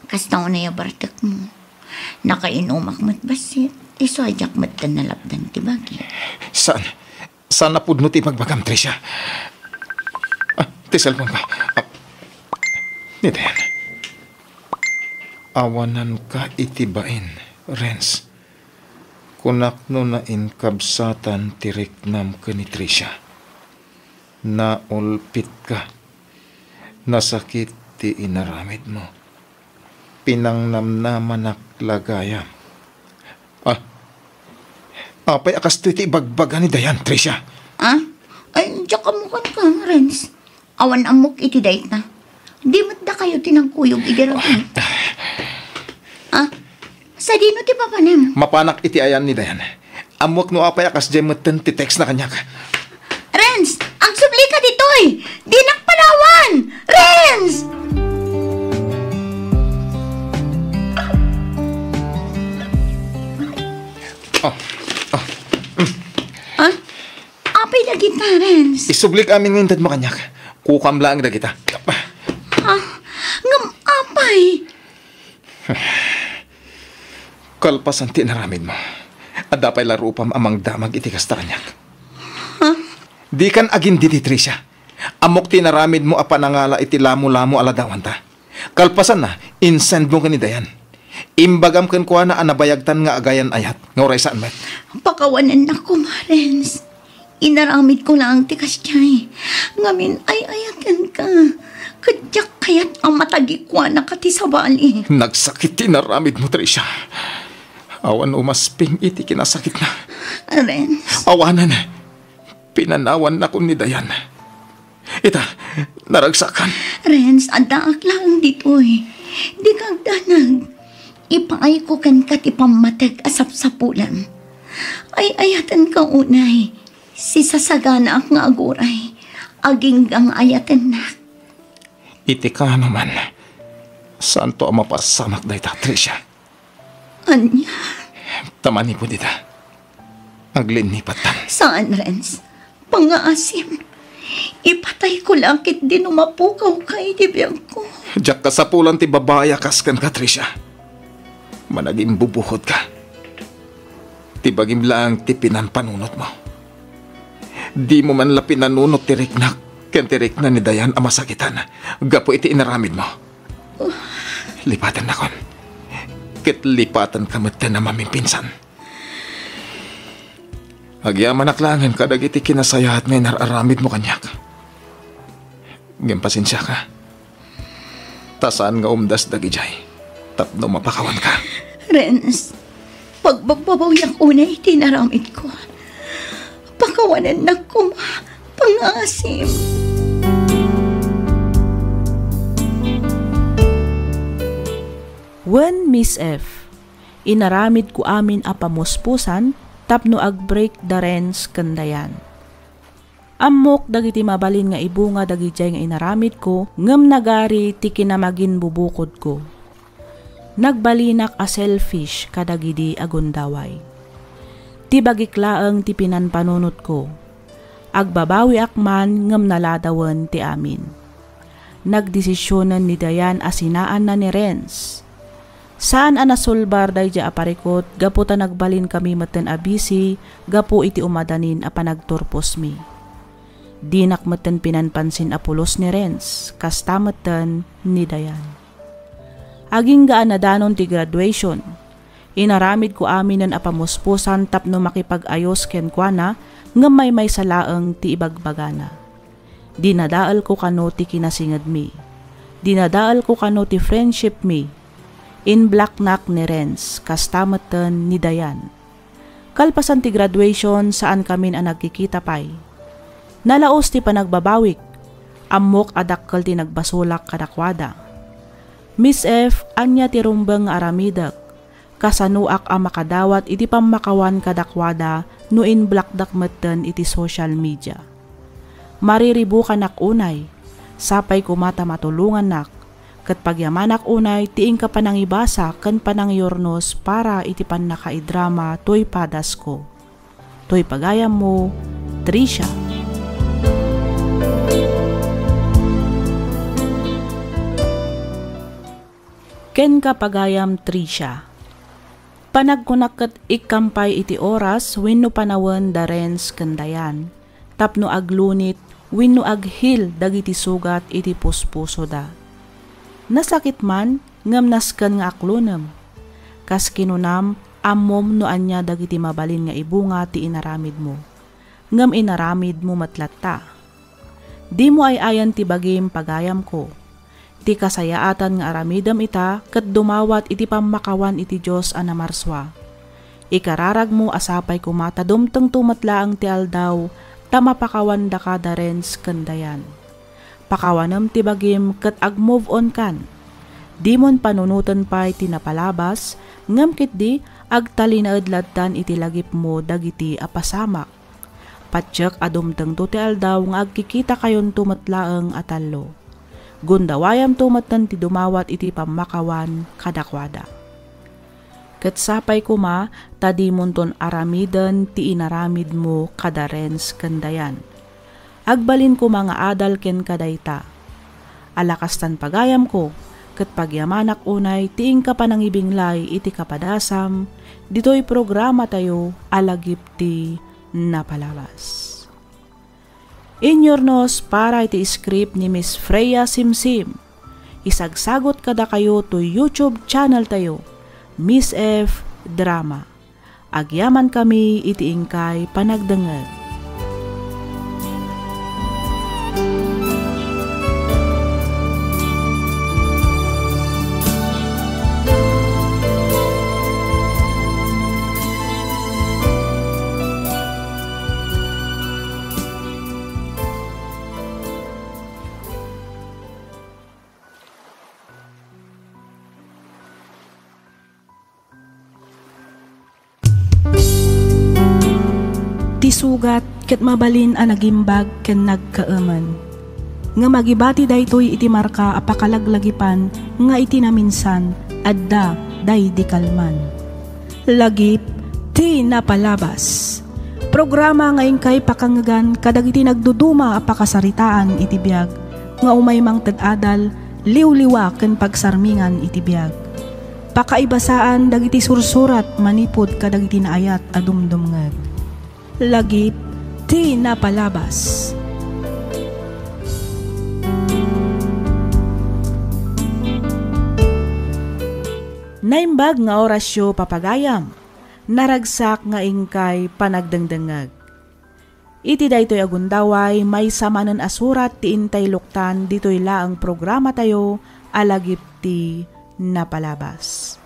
Kasta unay a bartekmo. Nakainumak met bassit, isu a diak metten nalapdan ti bagi. Saan? Saan a pudno ti ibagbagam, Tricia? Ah, ti cellphone ko. Ah, ni Dayan. Awananka iti bain, Renz. Kunak no nainkabsatan ti riknam ken ni Tricia. Naulpitka. Nasakit ti inaramidmo. Pinangnamnamanak la gayam. Ah, apay a kastoy ti ibagbaga ni Dayan, Tricia? Ah? Ay, diak ammokan ka, Renz. Awan ammok iti dayta. Di met dakayo ti nagkuyog idi rabii. Ah? Sadino ti papanem? Mapanak iti ayan ni Dayan. Ammoak no apay a kasdiay metten ti text na kaniak. Renz, agsublika ditoy! Dinak panawan! Renz! Oh, oh. Ah? Apay dagita, Renz? Isublik amin nga intedmo kaniak. Kukam laeng dagita. Ah, ngem apay? Kalpasan ti inaramidmo, adda pay la rupam a mangdamag iti kasta kaniak. Huh? Dikan agindidi, Tricia. Ammok ti inaramidmo a panangala iti lamo-lamo a ladawanta. Kalpasanna, insendmo ken ni Dayan. Imbagam kenkuana a nabayagtan nga agayan-ayat, nga uray saan met. Pakawanennak koma, Renz. Inaramidko laeng ti kasdiay. Ngamin, ay-ayatenka. Ket diak kayat a matagikuanaka ti sabali. Nagsakit ti inaramidmo, Tricia. Awan umasping iti kinasakitna. Renz. Awanen. Pinanawannakon ni Dayan. Ita, naragsakan. Renz, addaak laeng ditoy. Dika agdanag. Ipaayko kenka ti pammateg a sapsapulam. Ay-ayatenka unay. Sisasaganaak nga aguray, agingga nga ayatennak. Iti kaano man, saanto a mapasamak dayta, Tricia. Ania? Ta manipud ita, aglinnipatam. Saan, Renz? Pangngaasim. Ipatayko la ket dino mapukawka iti biagko. Diak kasapulan ti babai a kas kenka, Tricia. Managimbubuhodka. Ti bagim laeng ti pinampanunotmo. Dimo man la pinanunot ti riknak ken ti rikna ni Dayan a masakitan gapu iti inaramidmo. Lipatennakon. Ket lipatenka metten a mamimpinsan. Agyamanak laengen kadagiti kinasayaat nga inar-aramidmo kaniak. Ngem pasensiaka. Ta saan nga umdas dagidiay tapno mapakawanka. Renz, pagbabbabawiak unay ti inaramidko. Pakawanennak koma Asim. Wen Miss F, inaramidko amin a pamuspusan tapno agbreak da Renz ken Dayan. Ammok dagiti mabalin nga ibunga dagidiay nga inaramidko, ngem nagari ti kinamaginbubukodko. Nagbalinak a selfish kadagidi a gundaway. Ti bagik laeng ti pinanpanunotko. Agbabawiak man ngem naladawen ti amin. Nagdesisionen ni Dayan a sinaanna ni Renz. Saan a nasulbar daydiay a parikut gapu ta nagbalinkami metten a busy gapu iti umadanin a panagturposmi. Dinak metten pinanpansin a pulos ni Renz, kasta metten ni Dayan. Agingga a nadanon ti graduation. Inaramidko aminen a pamuspusan tapno makipag-ayos kenkuana, ngem maymaysa laeng ti ibagbagana. Dinadaelko kano ti kinasingedmi. Dinadaelko kano ti friendshipmi. Inblocknak ni Renz, kasta metten ni Dayan. Kalpasan ti graduation, saankamin a nagkikita pay. Nalaos ti panagbabawik. Ammok a dakkel ti nagbasolak kadakuada. Miss F, ania ti rumbeng nga aramidek? Kasanoak a makadawat iti pammakawan kadakuada no inblockdak metten iti social media? Mariribukanak unay, sapay koma ta matulongannak, ket pagyamanak unay ti inka panangibasa ken panangyurnos para iti pannakaidrama toy padasko. Toy pagayammo, Trisha. Kenka pagayam Trisha. Panagkunak ket ikkam pay iti oras wenno panawen da Renz ken Dayan, tapno aglunit wenno aghil dagiti sugat iti puspusoda. Nasakit man, ngem nasken nga aklonem. Kas kinunam, ammom no ania dagiti mabalin nga ibunga ti inaramidmo. Ngem inaramidmo met latta. Dimo ay-ayan ti bagim, pagayamko. Ti kasayaatan nga aramidem ita ket dumawat iti pammakawan iti Dios a namarsua. Ikararagmo a sapay koma ta dumtengto met laeng ti aldaw ta mapakawandaka da Renz ken Dayan. Pakawanem ti bagim ket ag-move on kan. Dimon panunoten pay ti napalabas, ngem ketdi agtalinaed lattan iti lagipmo dagiti a pasamak. Patiek a dumtengto ti aldaw nga agkikitakayonto met laeng a tallo. Gundawayamto metten ti dumawat iti pammakawan kadakuada. Ket sapay koma ta dimonton aramiden ti inaramidmo kada Renz ken Dayan. Agbalin koma nga adal kenka dayta. Ala kastan pagayamko, ket pagyamanak unay ti inka panangibinglay iti kapadasam ditoy programatayo a Lagip ti Napalabas. Inyurnos para iti script ni Miss Freya Simsim. Isagsagot kadakayo to YouTube channel tayo, Miss F Drama. Agyamankami iti inkay panagdengngeg. Ti sugat ket mabalin a nagimbag ken nagkaemen. Ngem agibati daytoy iti marka a pakalaglagipan nga iti naminsan, adda daydi kalman. Lagip ti Napalabas. Programa nga inkay pakangngegan kadagiti nagduduma a pakasaritaan iti biag nga umay mangted adal, liwliwa ken pagsarmingan iti biag. Pakaibasaan dagiti sursurat manipud kadagiti naayat a dumdumngeg. Lagip ti Napalabas. Naimbag nga orasyo, papagayam. Naragsak nga inkay panagdengdengngeg. Iti daytoy a gundaway, maysa manen a surat ti intay luktan ditoy laeng programatayo a Lagip ti Napalabas.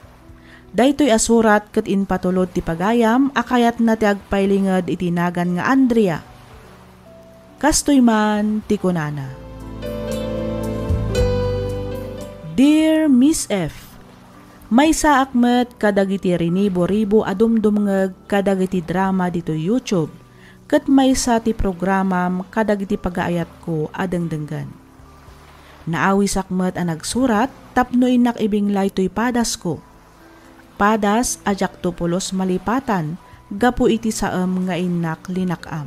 Daytoy a surat ket impatulod ti pagayam a kayatna ti agpailinged iti nagan nga Andrea. Kastoy man ti kunana, Dear Miss F, maysaak met kadagiti rinibo-ribo a dumdumngeg kadagiti drama ditoy YouTube, ket maysa ti programam kadagiti pagaayatko a dengdenggen. Naawisak met a nagsurat tapno innak ibinglay toy padasko. Padas a diakto pulos malipatan gapu iti saem nga innak linak-am.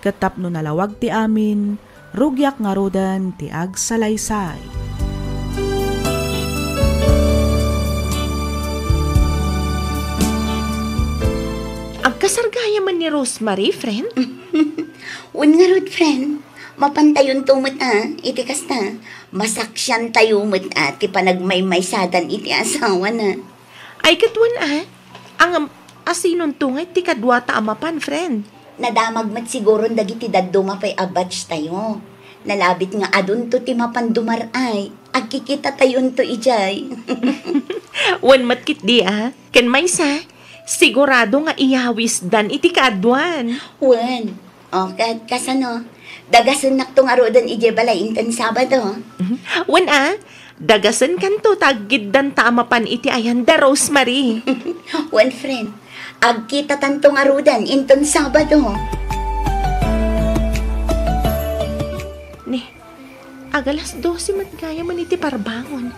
Ket tapno nalawag ti amin, rugiak ngaruden ti agsalaysay. Agkasar gayamen ni Rosemary, friend? Wen ngarud, friend. Mapantayonto met a, iti kasta, masaksiantayo met a ti panagmaymaysadan iti asawana. Ay, ket wen a, ngem, asinonto ngay ti kaduata a mapan, friend? Nadamag met siguron dagiti dadduma pay a batch tayo. Nalabit nga adunto ti mapan dumar-ay. Agkikitatayonto idiay. Wen met ketdi a, ken maysa, sigurado nga iyawisdan iti kaaduan. Wen, o, ka-, kasano? Dagasennakto ngaruden idiay balay inton Sabado. Mhm. Wen a, dagasenkanto ta aggiddanta a mapan iti ayan da Rosemary. Wen, friend, agkitatanto ngaruden inton Sabado. Ni, agalas dose met gayamen iti parbangon.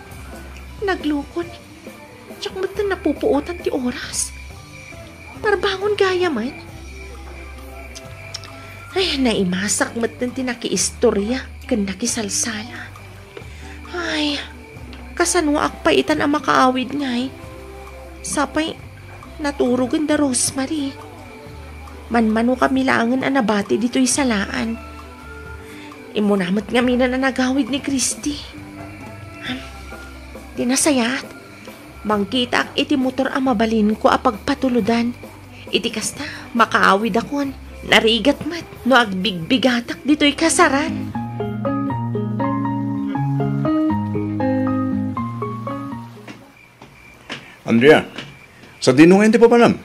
Naglukon. Diak metten napupuotan ti oras. Parbangon gayamen. Ay, naimasak metten ti nakiistoria ken nakisalsala. Ay, kasanoak pay itan a makaawid ngay? Sapay, naturogen da Rosemary. Manmanokami laengen a nabati ditoy salaan. Immuna met ngamin a nagawid ni Christy. Ham, di nasayaat. Mangkitaak iti motor a mabalinko a pagpatuludan. Iti kasta, makaawidakon. Narigat met no agbigbigatak ditoy kasaran. Andrea, sadino ngayen ti papanam?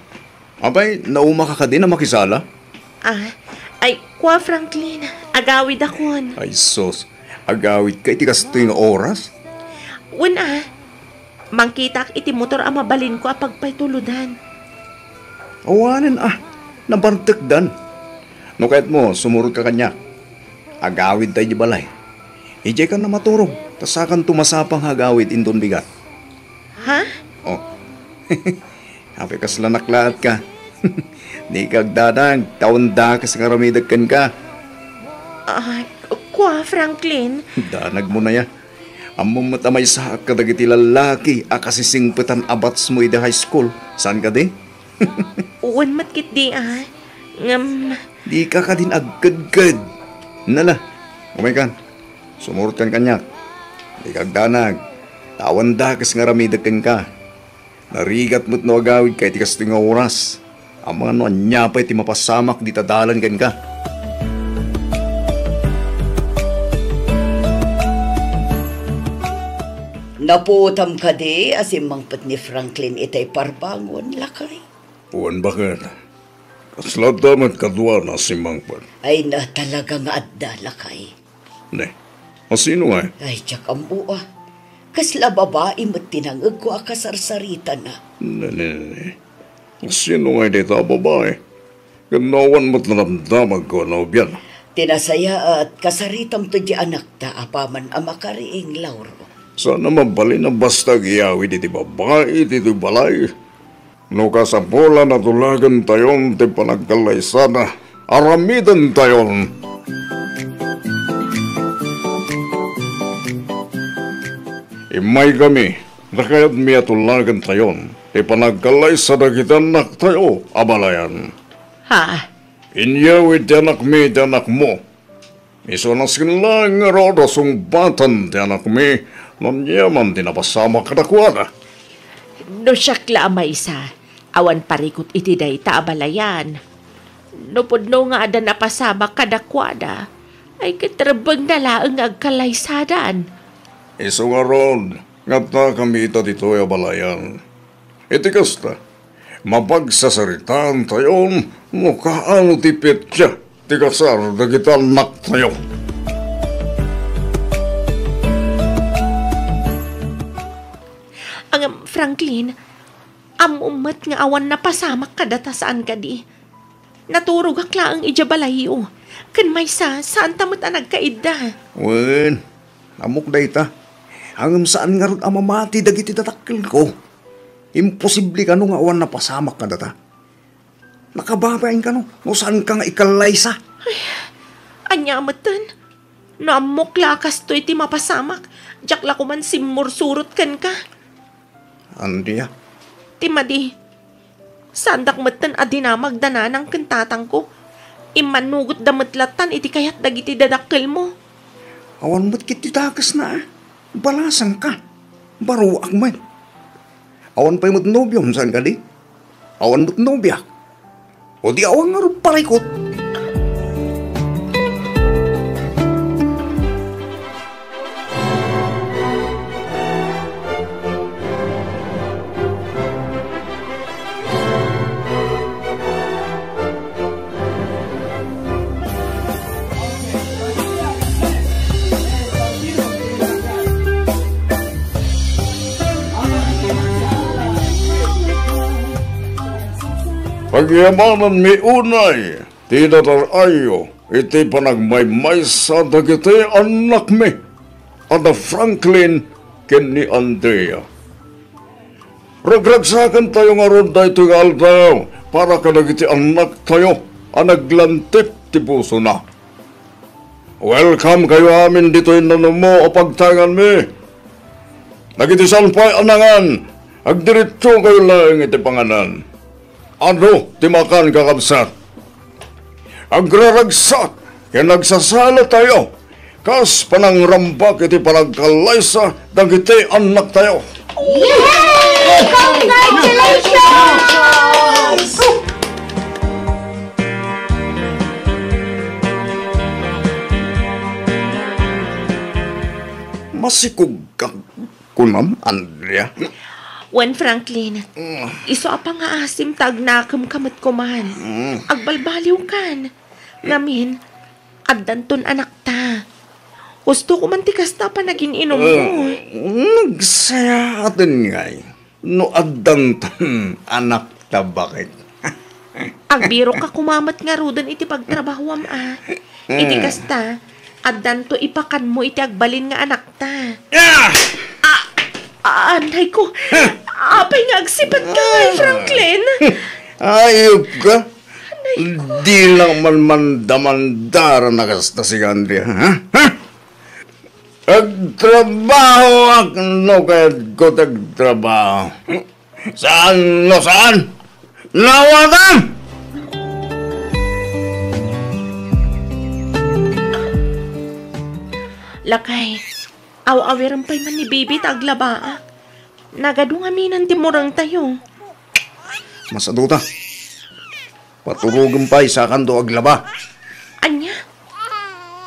Apay, naumaka kadin a makisala? Ah, ay, kua, Franklin, agawidakon. Ay, sus, agawidka iti kastoy nga oras? Wen a, mangkitaak iti motor a mabalinko a pagpatuludan. Awanen a, nabartekdan. No kayatmo, sumurotka kaniak. Agawidta idiay balay. Idiaykan a maturog, ta sakanto masapang nga agawid inton bigat. Ha? Oh. Apay, kasla naklaatka. Dika agdanag, ta awan dakes nga aramidek kenka. Ah, kua, Franklin? Danagmo na ya. Ammom met a maysaak kadagiti lallaki a kasisingpetan a batchmo idi high school. Saan kadi? Wen met ketdi a. Ngem, dika kadin agkedked. Nala, umaykan. Sumurotkan kaniak. Dika agdanag. Ta awan dakes nga aramidek kenka. Narigat met no agawidka iti kastoy nga oras. Amangan no ania pay ti mapasamak dita dalan kenka. Napuotam kadi a simmangpet ni Franklin itay parbangon, lakay? Wen, baket. Kasla adda met kaduana a simmangpet. Ay na, talaga nga adda, lakay. Ne, asino ngay? Ay, diak ammo a. Kasla babai met ti nangegko a kasarsaritana. Ne, ne, ne, ne. Asino ngay dayta a babai? Ken no awan met nadamdamagko a nobiana? Ti nasayaat, kasaritamto di anakta apaman a makariing, Lauro. Saan a mabalin a basta agyawid iti babai ditoy balay. No kasapulan a tulagentayon ti panagkallaysada, aramidentayon. Immaykami, ta kayatmi a tulagentayon ti panagkallaysa dagiti annaktayo a balayan. Ha? Inyawid ti anakmi iti anakmo. Isu a nasken laeng ngarud a sungbatan ti anakmi no ania man ti napasamak kadakuada. No siak la a maysa, awan parikut iti dayta a balayan. No pudno nga adda napasamak kadakuada, ay ket rebbengna laeng nga agkallaysadan. Isu ngarud, nga adda kami ita ditoy a balayan. Iti kasta, mapagsasaritaantayon no kaano ti petsa ti kasar dagiti annaktayo. Ngem, Franklin, ammom met nga awan napasamak kadata, saan kadi? Naturogak laeng idiay balayyo. Ken maysa, saanta met a nagkaidda. Wen, ammok dayta. Ngem saan ngarud a mamati dagiti dadakkelko. Imposible kano nga awan napasamak kadata. Nakababain kano no saanka nga ikallaysa. Ay, ania metten? No ammok la a kastoy ti mapasamak, diak la koman simmursurot kenka. Andrea. Ti madi, saandak metten a dinamag da nanang ken tatangko. Immannugotda met lattan iti kayat dagiti dadakkelmo. Awan met ketdi dakesna, a. Balasangka. Baroak met. Awan pay met nobiom, saan kadi? Awan met nobiak. O di awan ngarud parikut. Pagyamananmi unay ti datar-ayo iti panagmaymaysa dagiti annakmi a da Franklin ken ni Andrea. Ragragsakentayo ngarud daytoy nga aldaw para kadagiti annaktayo a naglantip ti pusona. Welcome kayo amin ditoy nanummo a pagtaenganmi. Dagiti saan pay a nangan, agdiretso kayo laeng iti panganan. Adu ti makan, kakabsat. Agraragsak ken agsasalatayo kas panangrambak iti panagkallaysa dagiti annaktayo. Yay! Congratulations! Masikog ka. Kunam, Andrea? Wen, Franklin, mm, isu a pangngaasim ta agnakemka met koman. Mm. Agbalbaliwkan. Ngamin, addanton anakta. Husto koman ti kasta a panagin-inummo. Mm, nagsayaaten ngay no addanton anakta, baket. Agbirokka koma met ngaruden iti pagtrabahoam, a. Iti kasta, addanto ipakanmo iti agbalin nga anakta. Ah! Ah, ah, anay ko. Apay nga agsipatka, Franklin? Ayupka. Anay ko. Di lang man mandamandara na kasta si Andrea, ha? Ha? Agtrabahoak no kayatko ti agtrabaho. Saan no saan? Nawatam! Lakay, aw-awirem pay man ni Bibi ta aglabaak. Nagadu ngamin ti murengtayo. Masaduta. Paturogem pay, sakanto aglaba. Ania?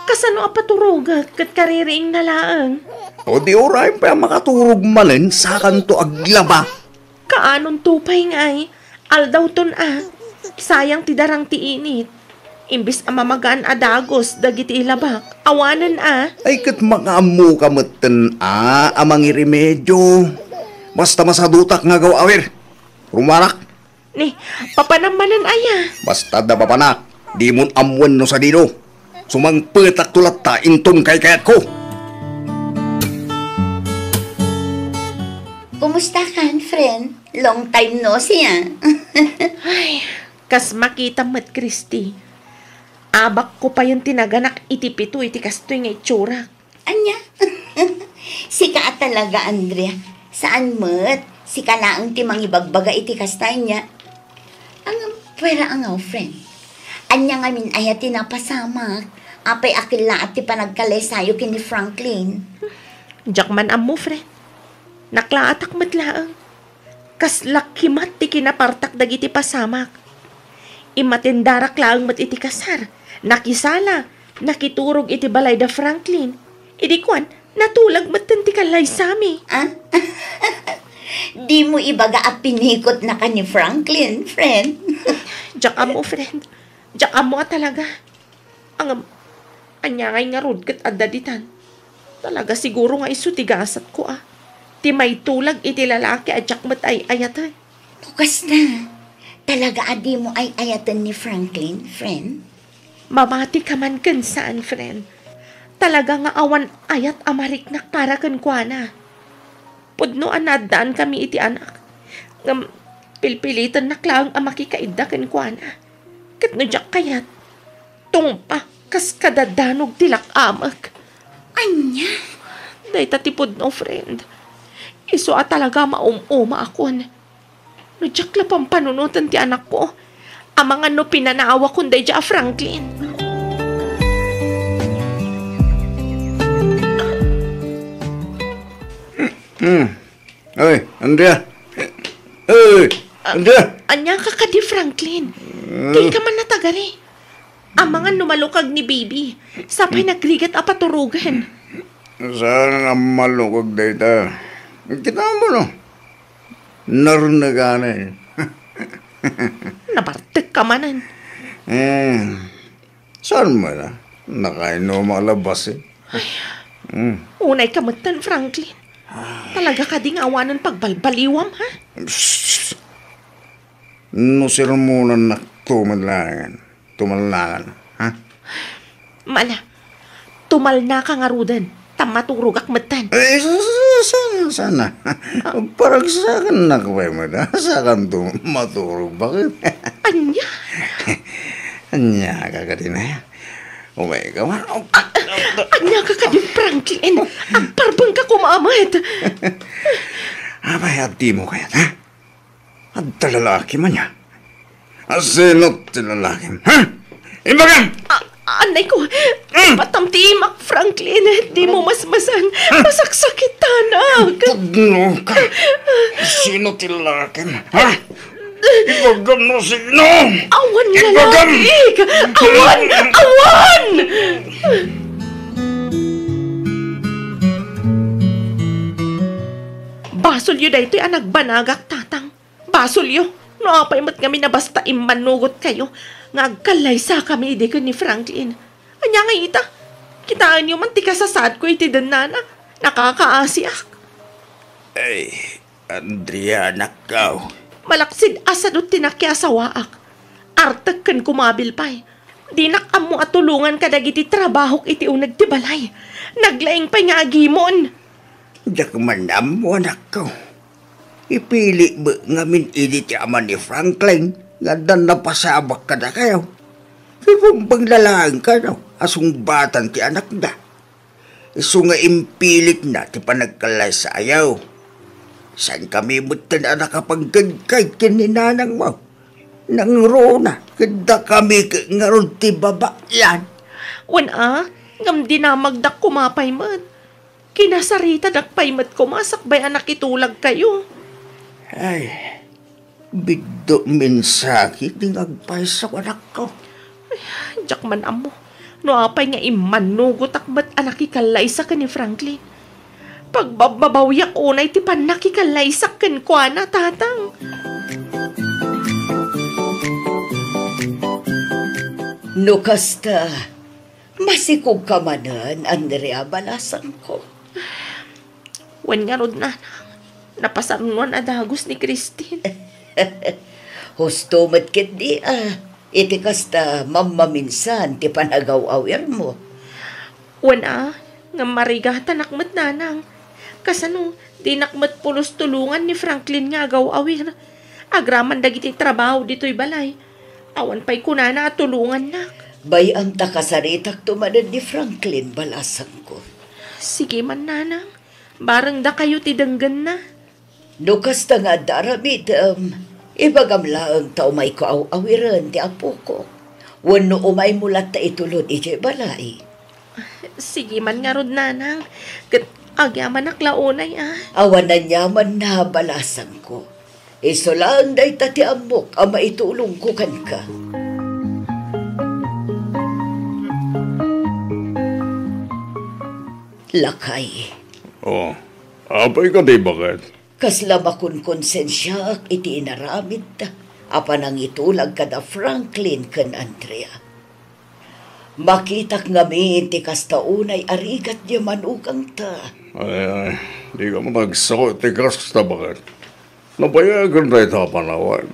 Kasano a paturogek ket kaririingna laeng? O di urayem pay a makaturog manen, sakanto aglaba. Kaanonto pay ngay, aldawton a. Sayang ti darang ti init. Imbes a mamagaan a dagus dagiti ilabak, awanen a. Ay, ket makaammoka metten a, a mangiremedio. Basta masadutak nga agaw-awir. Rumarak. Ni, papanam manen aya? Basta adda papanak, dimon ammoen no sadino. Sumangpetakto latta inton kaykayatko. Kumusta kan, friend? Long time no see, ah. Ay, kas makita met, Christy. Abakko payen ti naganak iti pito iti kastoy nga itsurak. Ania? Sika a talaga, Andrea. Saan met, sika laeng ti mangibagbaga iti kasta, ania? Ngem, pwera a nga, friend. Ania ngamin aya ti napasamak? Apay a kellaat ti panagkallaysayo ken ni Franklin? Diak man ammo, friend. Naklaatak met laeng. Kasla kimat ti kinapartak dagiti pasamak. Immatendarak laeng met iti kasar. Nakisala, nakiturog iti balay da Franklin. Idi kuan, natulag metten ti kallaysami. Ah? Dimo ibaga a pinikotnaka ni Franklin, friend. Diak ammo, friend. Diak ammo a talaga. Ngem, ania ngay ngarud ket adda ditan? Talaga siguro nga isu ti gasatko a. Ti maitulag iti lalaki a diak met ay-ayaten. No kasta, talaga a dimo ay-ayaten ni Franklin, friend? Mamati ka man ken saan, friend. Talaga nga awan ayat a mariknak para kenkuana. Pudno a naaddaan kami iti anak. Ngem pilpilitennak laeng a makikaidda kenkuana. Ket no diak kayat, tungpa kas kadadanog ti lak-amek. Ania? Dayta ti pudno, friend. Isu a talaga maum-umaakon. No diak la pampanunoten ti anakko, amangan no pinanawakon daydiay a Franklin. Hmm. Oy, Andrea. Oy, Andrea. Ania ka kadi, Franklin? Hmm. Dika man natagari. Amangan no malukag ni Baby. Sapay nagrigat a paturogen. Saan a malukag dayta? Kita mo, no? Narneganen. Nabartek ka manen. Eh, saan mo na? Nakainuma a labas, eh. Ay, hmm. Unay ka metten, Franklin. Talaga kadi nga awanen pagbalbaliwam, ha? Psst. No sermonannak to met laengen. Tumalnakan, ha? Mala, tumalnaka ngaruden, ta maturogak metten. Eh, sa-, sa-, sa-, sana. Paragsakannak pay met, ha? Sakanto maturog, baket? Ania? Ania ka kadin, ha? Umay ka man. Ania ka kadin, Franklin? Agparbeng ka koma met. Apay, adda mo kayat, ha? Adda lalaki man ya. A, sino ti lalakim, ha? Ibagam! A-, anay ko, hmm, ipatam ti imak, Franklin. Di mo masmasan. Masaksakitanak. Pudno ka. Sino ti lalakim, ha? Ibagam no sino! Awan lalaki! Awan! Awan! Basolyo daytoy a nagbanagak, Tatang. Basolyo, no apay met ngamin a basta immannugotkayo nga agkallaysakami idi ken ni Franklin. Ania ngay ita? Kitaenyo man ti kasasaadko iti dennana. Nakakaasiak. Ay, Andrea, anakko. Malaksid a sadut ti nakiasawaak. Artek ken kumabil pay. Dinak ammo a tulongan kadagiti trabahok iti uneg ti balay. Naglaing pay nga agimon. Diak man ammo, anakko. Ipili met ngamin idi ti ama ni Franklin nga addan napasabak kadakayo. Ibumbeng laeng kano a sungbatan ti anakda. Isu nga impilitna ti panagkallaysayo. Saankami metten a nakapanggedged ken ni nanangmo. Nangruna, ket dakami ket ngarud ti babayan. Wen a, ngem dinamagdak koma pay met. Kinasaritadak pay met koma sakbay a nakitulagkayo. Ay, biddut mensahek ti agpayso, anakko. Ay, diak man ammo no apay nga immannugotak met a nakikallaysa ken ni Franklin. Pagbabbabawiak unay ti pannakikallaysak kenkuana, Tatang. No kasta, masikog ka manen, Andrea, balasangko. Wen ngarud, Nanang, napasarnoan a dagus ni Christine. Husto met ketdi a, iti kasta mammaminsan ti panagaw-awirmo. Wen a, ngem marigatanak met, Nanang. Kasano, dinak met pulos tulongan ni Franklin nga agaw-awir. Agraman dagiti trabaho ditoy balay. Awan pay kunana a tulongannak. Bay-am ta kasaritakto manen ni Franklin, balasangko. Sige man, Nanang. Bareng dakayo ti denggenna. No kasta nga adda aramidem, ibagam laeng ta umayko aw-awiren ti apoko. Wenno umaymo latta itulod idiay balay. Sige man ngarud, Nanang. Ket agyamanak la unay a. Awan aniamanna, balasangko. Isu laeng dayta ti ammok a maitulongko kenka. Lakay. Oh, apay kadi, baket? Kasla makonkonsensiaak iti inaramidda a panangitulag kada Franklin ken Andrea. Makitak ngamin ti kasta unay a rigat diay manugangta. Ay, ay, dika met agsao iti kasta, baket. Nabayagen dayta a panawen.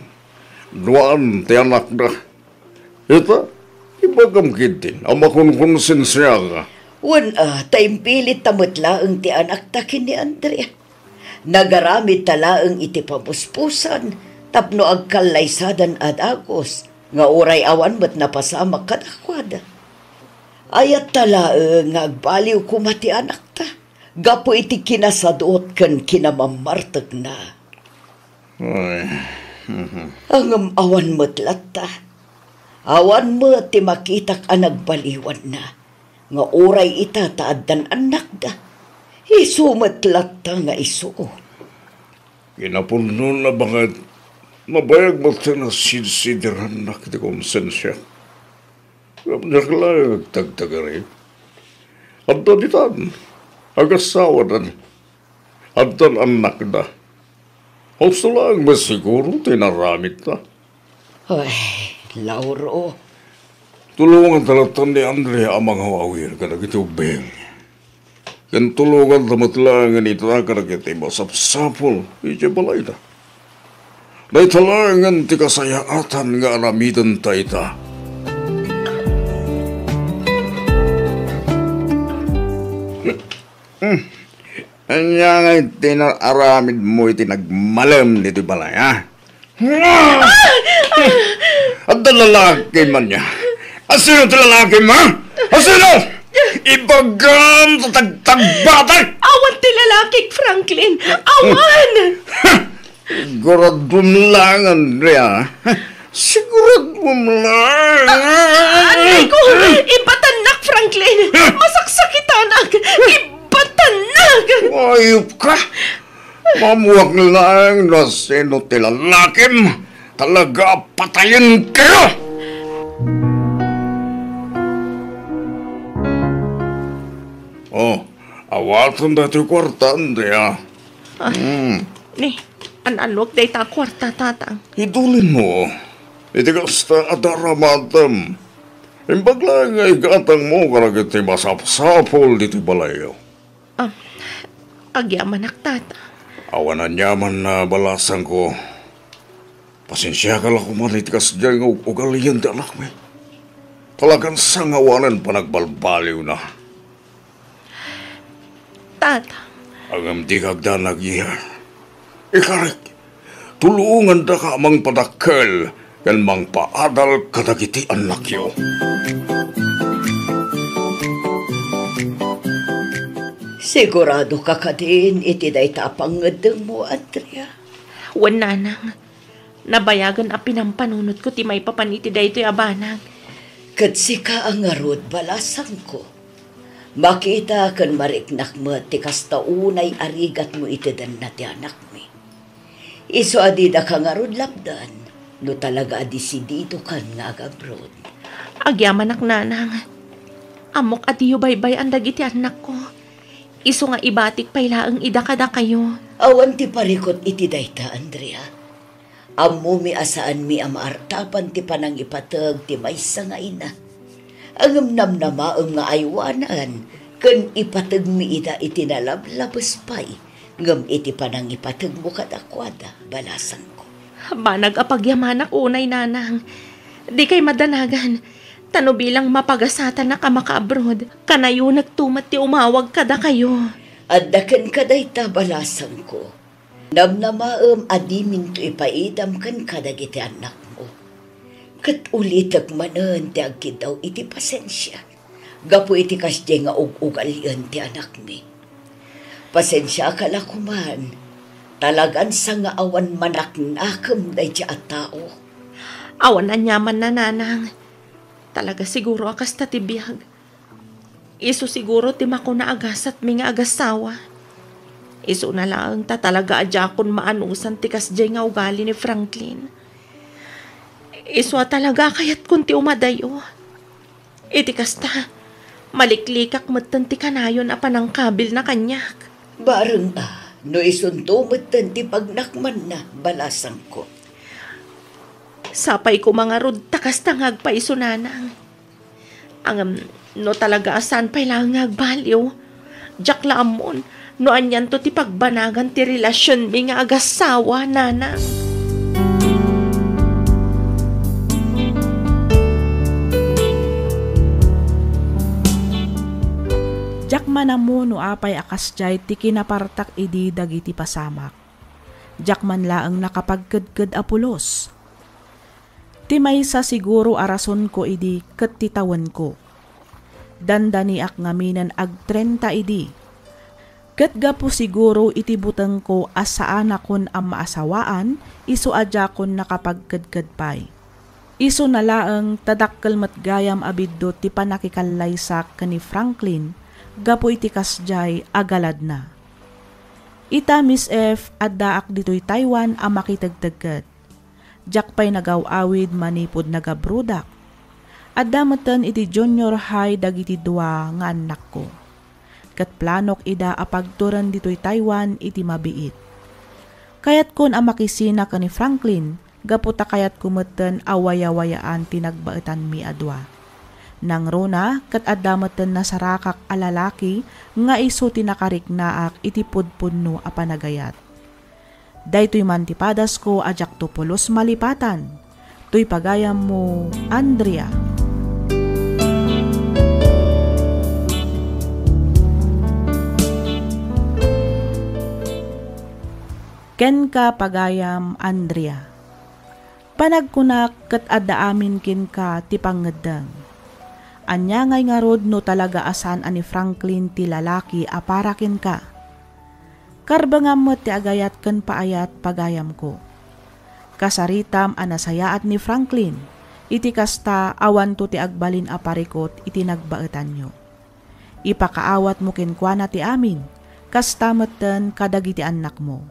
Duaan ti anakda. Ita, ibagam ketdin a makonkonsensiaka. Wen, a, ta impilitta met laeng ti anakta ken ni Andrea. Nagaramidta laeng iti pamuspusan tapno agkallaysadan a dagus, nga uray awan met napasamak kadakuada. Ayatta laeng nga agbaliw koma ti anakta gapu iti kinasadut ken kinamammartekna. Ay, mhm. Ngem awan met latta. Awan met ti makitak a nagbaliwanna, nga uray ita ta addan annakda. Isu met latta nga isu. Kinapudnona, baket, nabayag met ti nasidsidirannak iti konsensiak. Ngem diak laeng agtagtagari. Adda ditan, agasawadan, addan annakda. Husto laeng met siguro ti naramidta. Ay, Lauro. Tulonganta latta ni Andrea a mangawawir kadagiti ubbing. Ken tulonganta met laengen ita kadagiti masapsapul idiay balayda. Dayta laengen ti kasayaatan nga aramidenta ita. Hmm. Ania ngay ti naaramidmo iti nagmalem ditoy balay, ha? Adda lalaki man ya. Asino ti lalaki, ha? Asino? Ibagam ta tagtagbatek! Awan ti lalakik, Franklin. Awan! Siguraduem lang, Andrea. Siguraduem lang. Aray ko! Ibatannak, Franklin! Masaksakitanak! Ibatannak! Ayup ka! Mamuak lang no sino ti lalakim. Talaga a patayen kayo! Oh, awaten daytoy kuarta, Andrea. Ah, hmm. Ni, an-anok dayta a kuarta, Tatang? Idulin mo. Iti kasta a daramatem. Imbag lang nga igatang mo kadagiti masapsapul ditoy balayyo. Ah, agyamanak, Tata. Awan aniaman a balasangko. Pasensiaka la koma iti kasdiay nga ug-ugalian ti anakmi. Talagan sangawanen panagbalbaliwna. Tata. Ngem dika agdanag, Iha. Ikarik, tulongandaka a mangpadakkel ken mangpaadal kadagiti annakyo. Siguradoka kadin iti dayta a pangngeddengmo, Andrea? Wen, Nanang. Nabayagen a pinampanunotko ti maipapan iti daytoy a banag. Ket sika a ngarud, balasangko. Makita ken mariknak met ti kasta unay a rigatmo iti denna ti anakmi. Isu a didaka ngarud lapdan no talaga a desididokan nga agabroad. Agyamanak, Nanang. Ammok a diyo baybay-an dagiti annakko. Isu nga ibatik pay laeng ida kadakayo. Awan ti parikut iti dayta, Andrea. Ammomi a saanmi a maartapan ti panangipateg ti maysa nga ina. Ngem namnamaem nga aywanan ken ipategmi ida iti nalablabes pay ngem iti panangipategmo kadakuada, balasangko. Banag a pagyamanak unay, Nanang. Dikay madanagan, ta no bilang mapagasatanak a makaabroad, kanayonak to met ti umawag kadakayo. Adda kenka dayta, balasangko. Namnamaem a diminto ipaidam ken kadagiti annakmo. Ket ulitek manen ti agkiddaw iti pasensia gapu iti kasdiay nga ug-ugalian ti anakmi. Pasensiaka la koman, talagan sangaawan manaknakem daydiay a tao. Awan aniaman, Nanang. Talaga siguro a kasta ti biag. Isu siguro ti makuna a gasatmi nga agasawa. Isuna laeng ta talaga a diakon maanusan ti kasdiay nga ugali ni Franklin. Isu a talaga a kayatkon ti umadayo. Iti kasta, maliklikak metten ti kanayon a panangkabilna kaniak. Bareng a, no isunto metten ti pagnakmanna, balasangko. Sapay koma ngarud ta kasta nga agpayso, Nanang. Ngem no talaga a saan pay laeng nga agbaliw, diak la ammon no anianto ti pagbanagan ti relasionmi nga agassawa, nanang. Diak man ammo no apay a kasdiay ti kinapartak idi dagiti pasamak. Diak man laeng nakapagkedked a pulos. Ti maysa siguro a rasonko idi ket ti tawenko. Dandaniak ngaminen agtrenta idi. Ket gapu siguro iti butengko a saanakon a maasawaan, isu a diakon nakapagkedked pay. Isuna laeng ta dakkel met gayam a biddut ti pannakikallaysak ken ni Franklin gapu iti kasdiay a galadna. Ita, Miss F, addaak ditoy Taiwan a makitegtegget. Diak pay nagaw-awid manipud nagabrodak. Adda metten iti junior high dagiti dua nga annakko. Ket planok ida a pagturen ditoy Taiwan iti mabiit. Kayatkon a makisina ken ni Franklin gapu ta kayatko metten a wayawayaan ti nagbaetanmi a dua. Nangruna ket adda metten nasarakak a lalaki nga isu ti nakariknaak iti pudpudno a panagayat. Daytoy man ti padasko a diakto pulos malipatan. Toy pagayammo, Andrea. Kenka, pagayam Andrea. Panagkunak ket adda amin kenka ti pangngeddeng. Ania ngay ngarud no talaga a saan a ni Franklin ti lalaki a para kenka? Karbengam met ti agayat ken paayat, pagayamko. Kasaritam a nasayaat ni Franklin, iti kasta, awanto ti agbalin a parikut iti nagbaetanyo. Ipakaawatmo kenkuana ti amin, kasta metten kadagiti annakmo.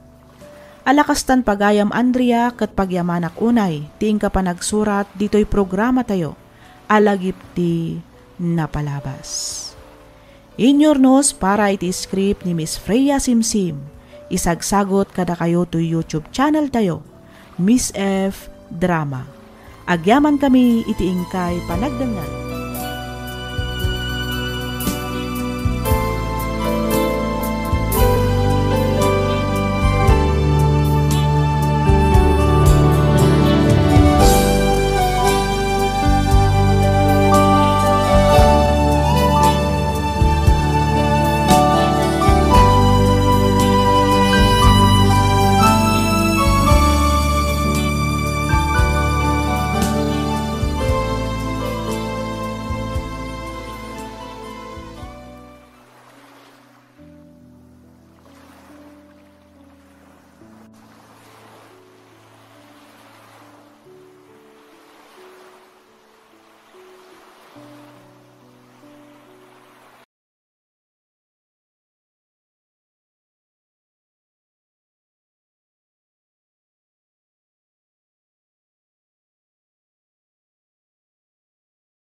Ala kastan, pagayam Andrea, ket pagyamanak unay ti inka panagsurat ditoy programatayo a Lagip ti Napalabas. Inyurnos para iti script ni Miss Freya Simsim. Isagsagot kadakayo toy YouTube channel tayo, Miss F Drama. Agyamankami iti inkay panagdengngeg.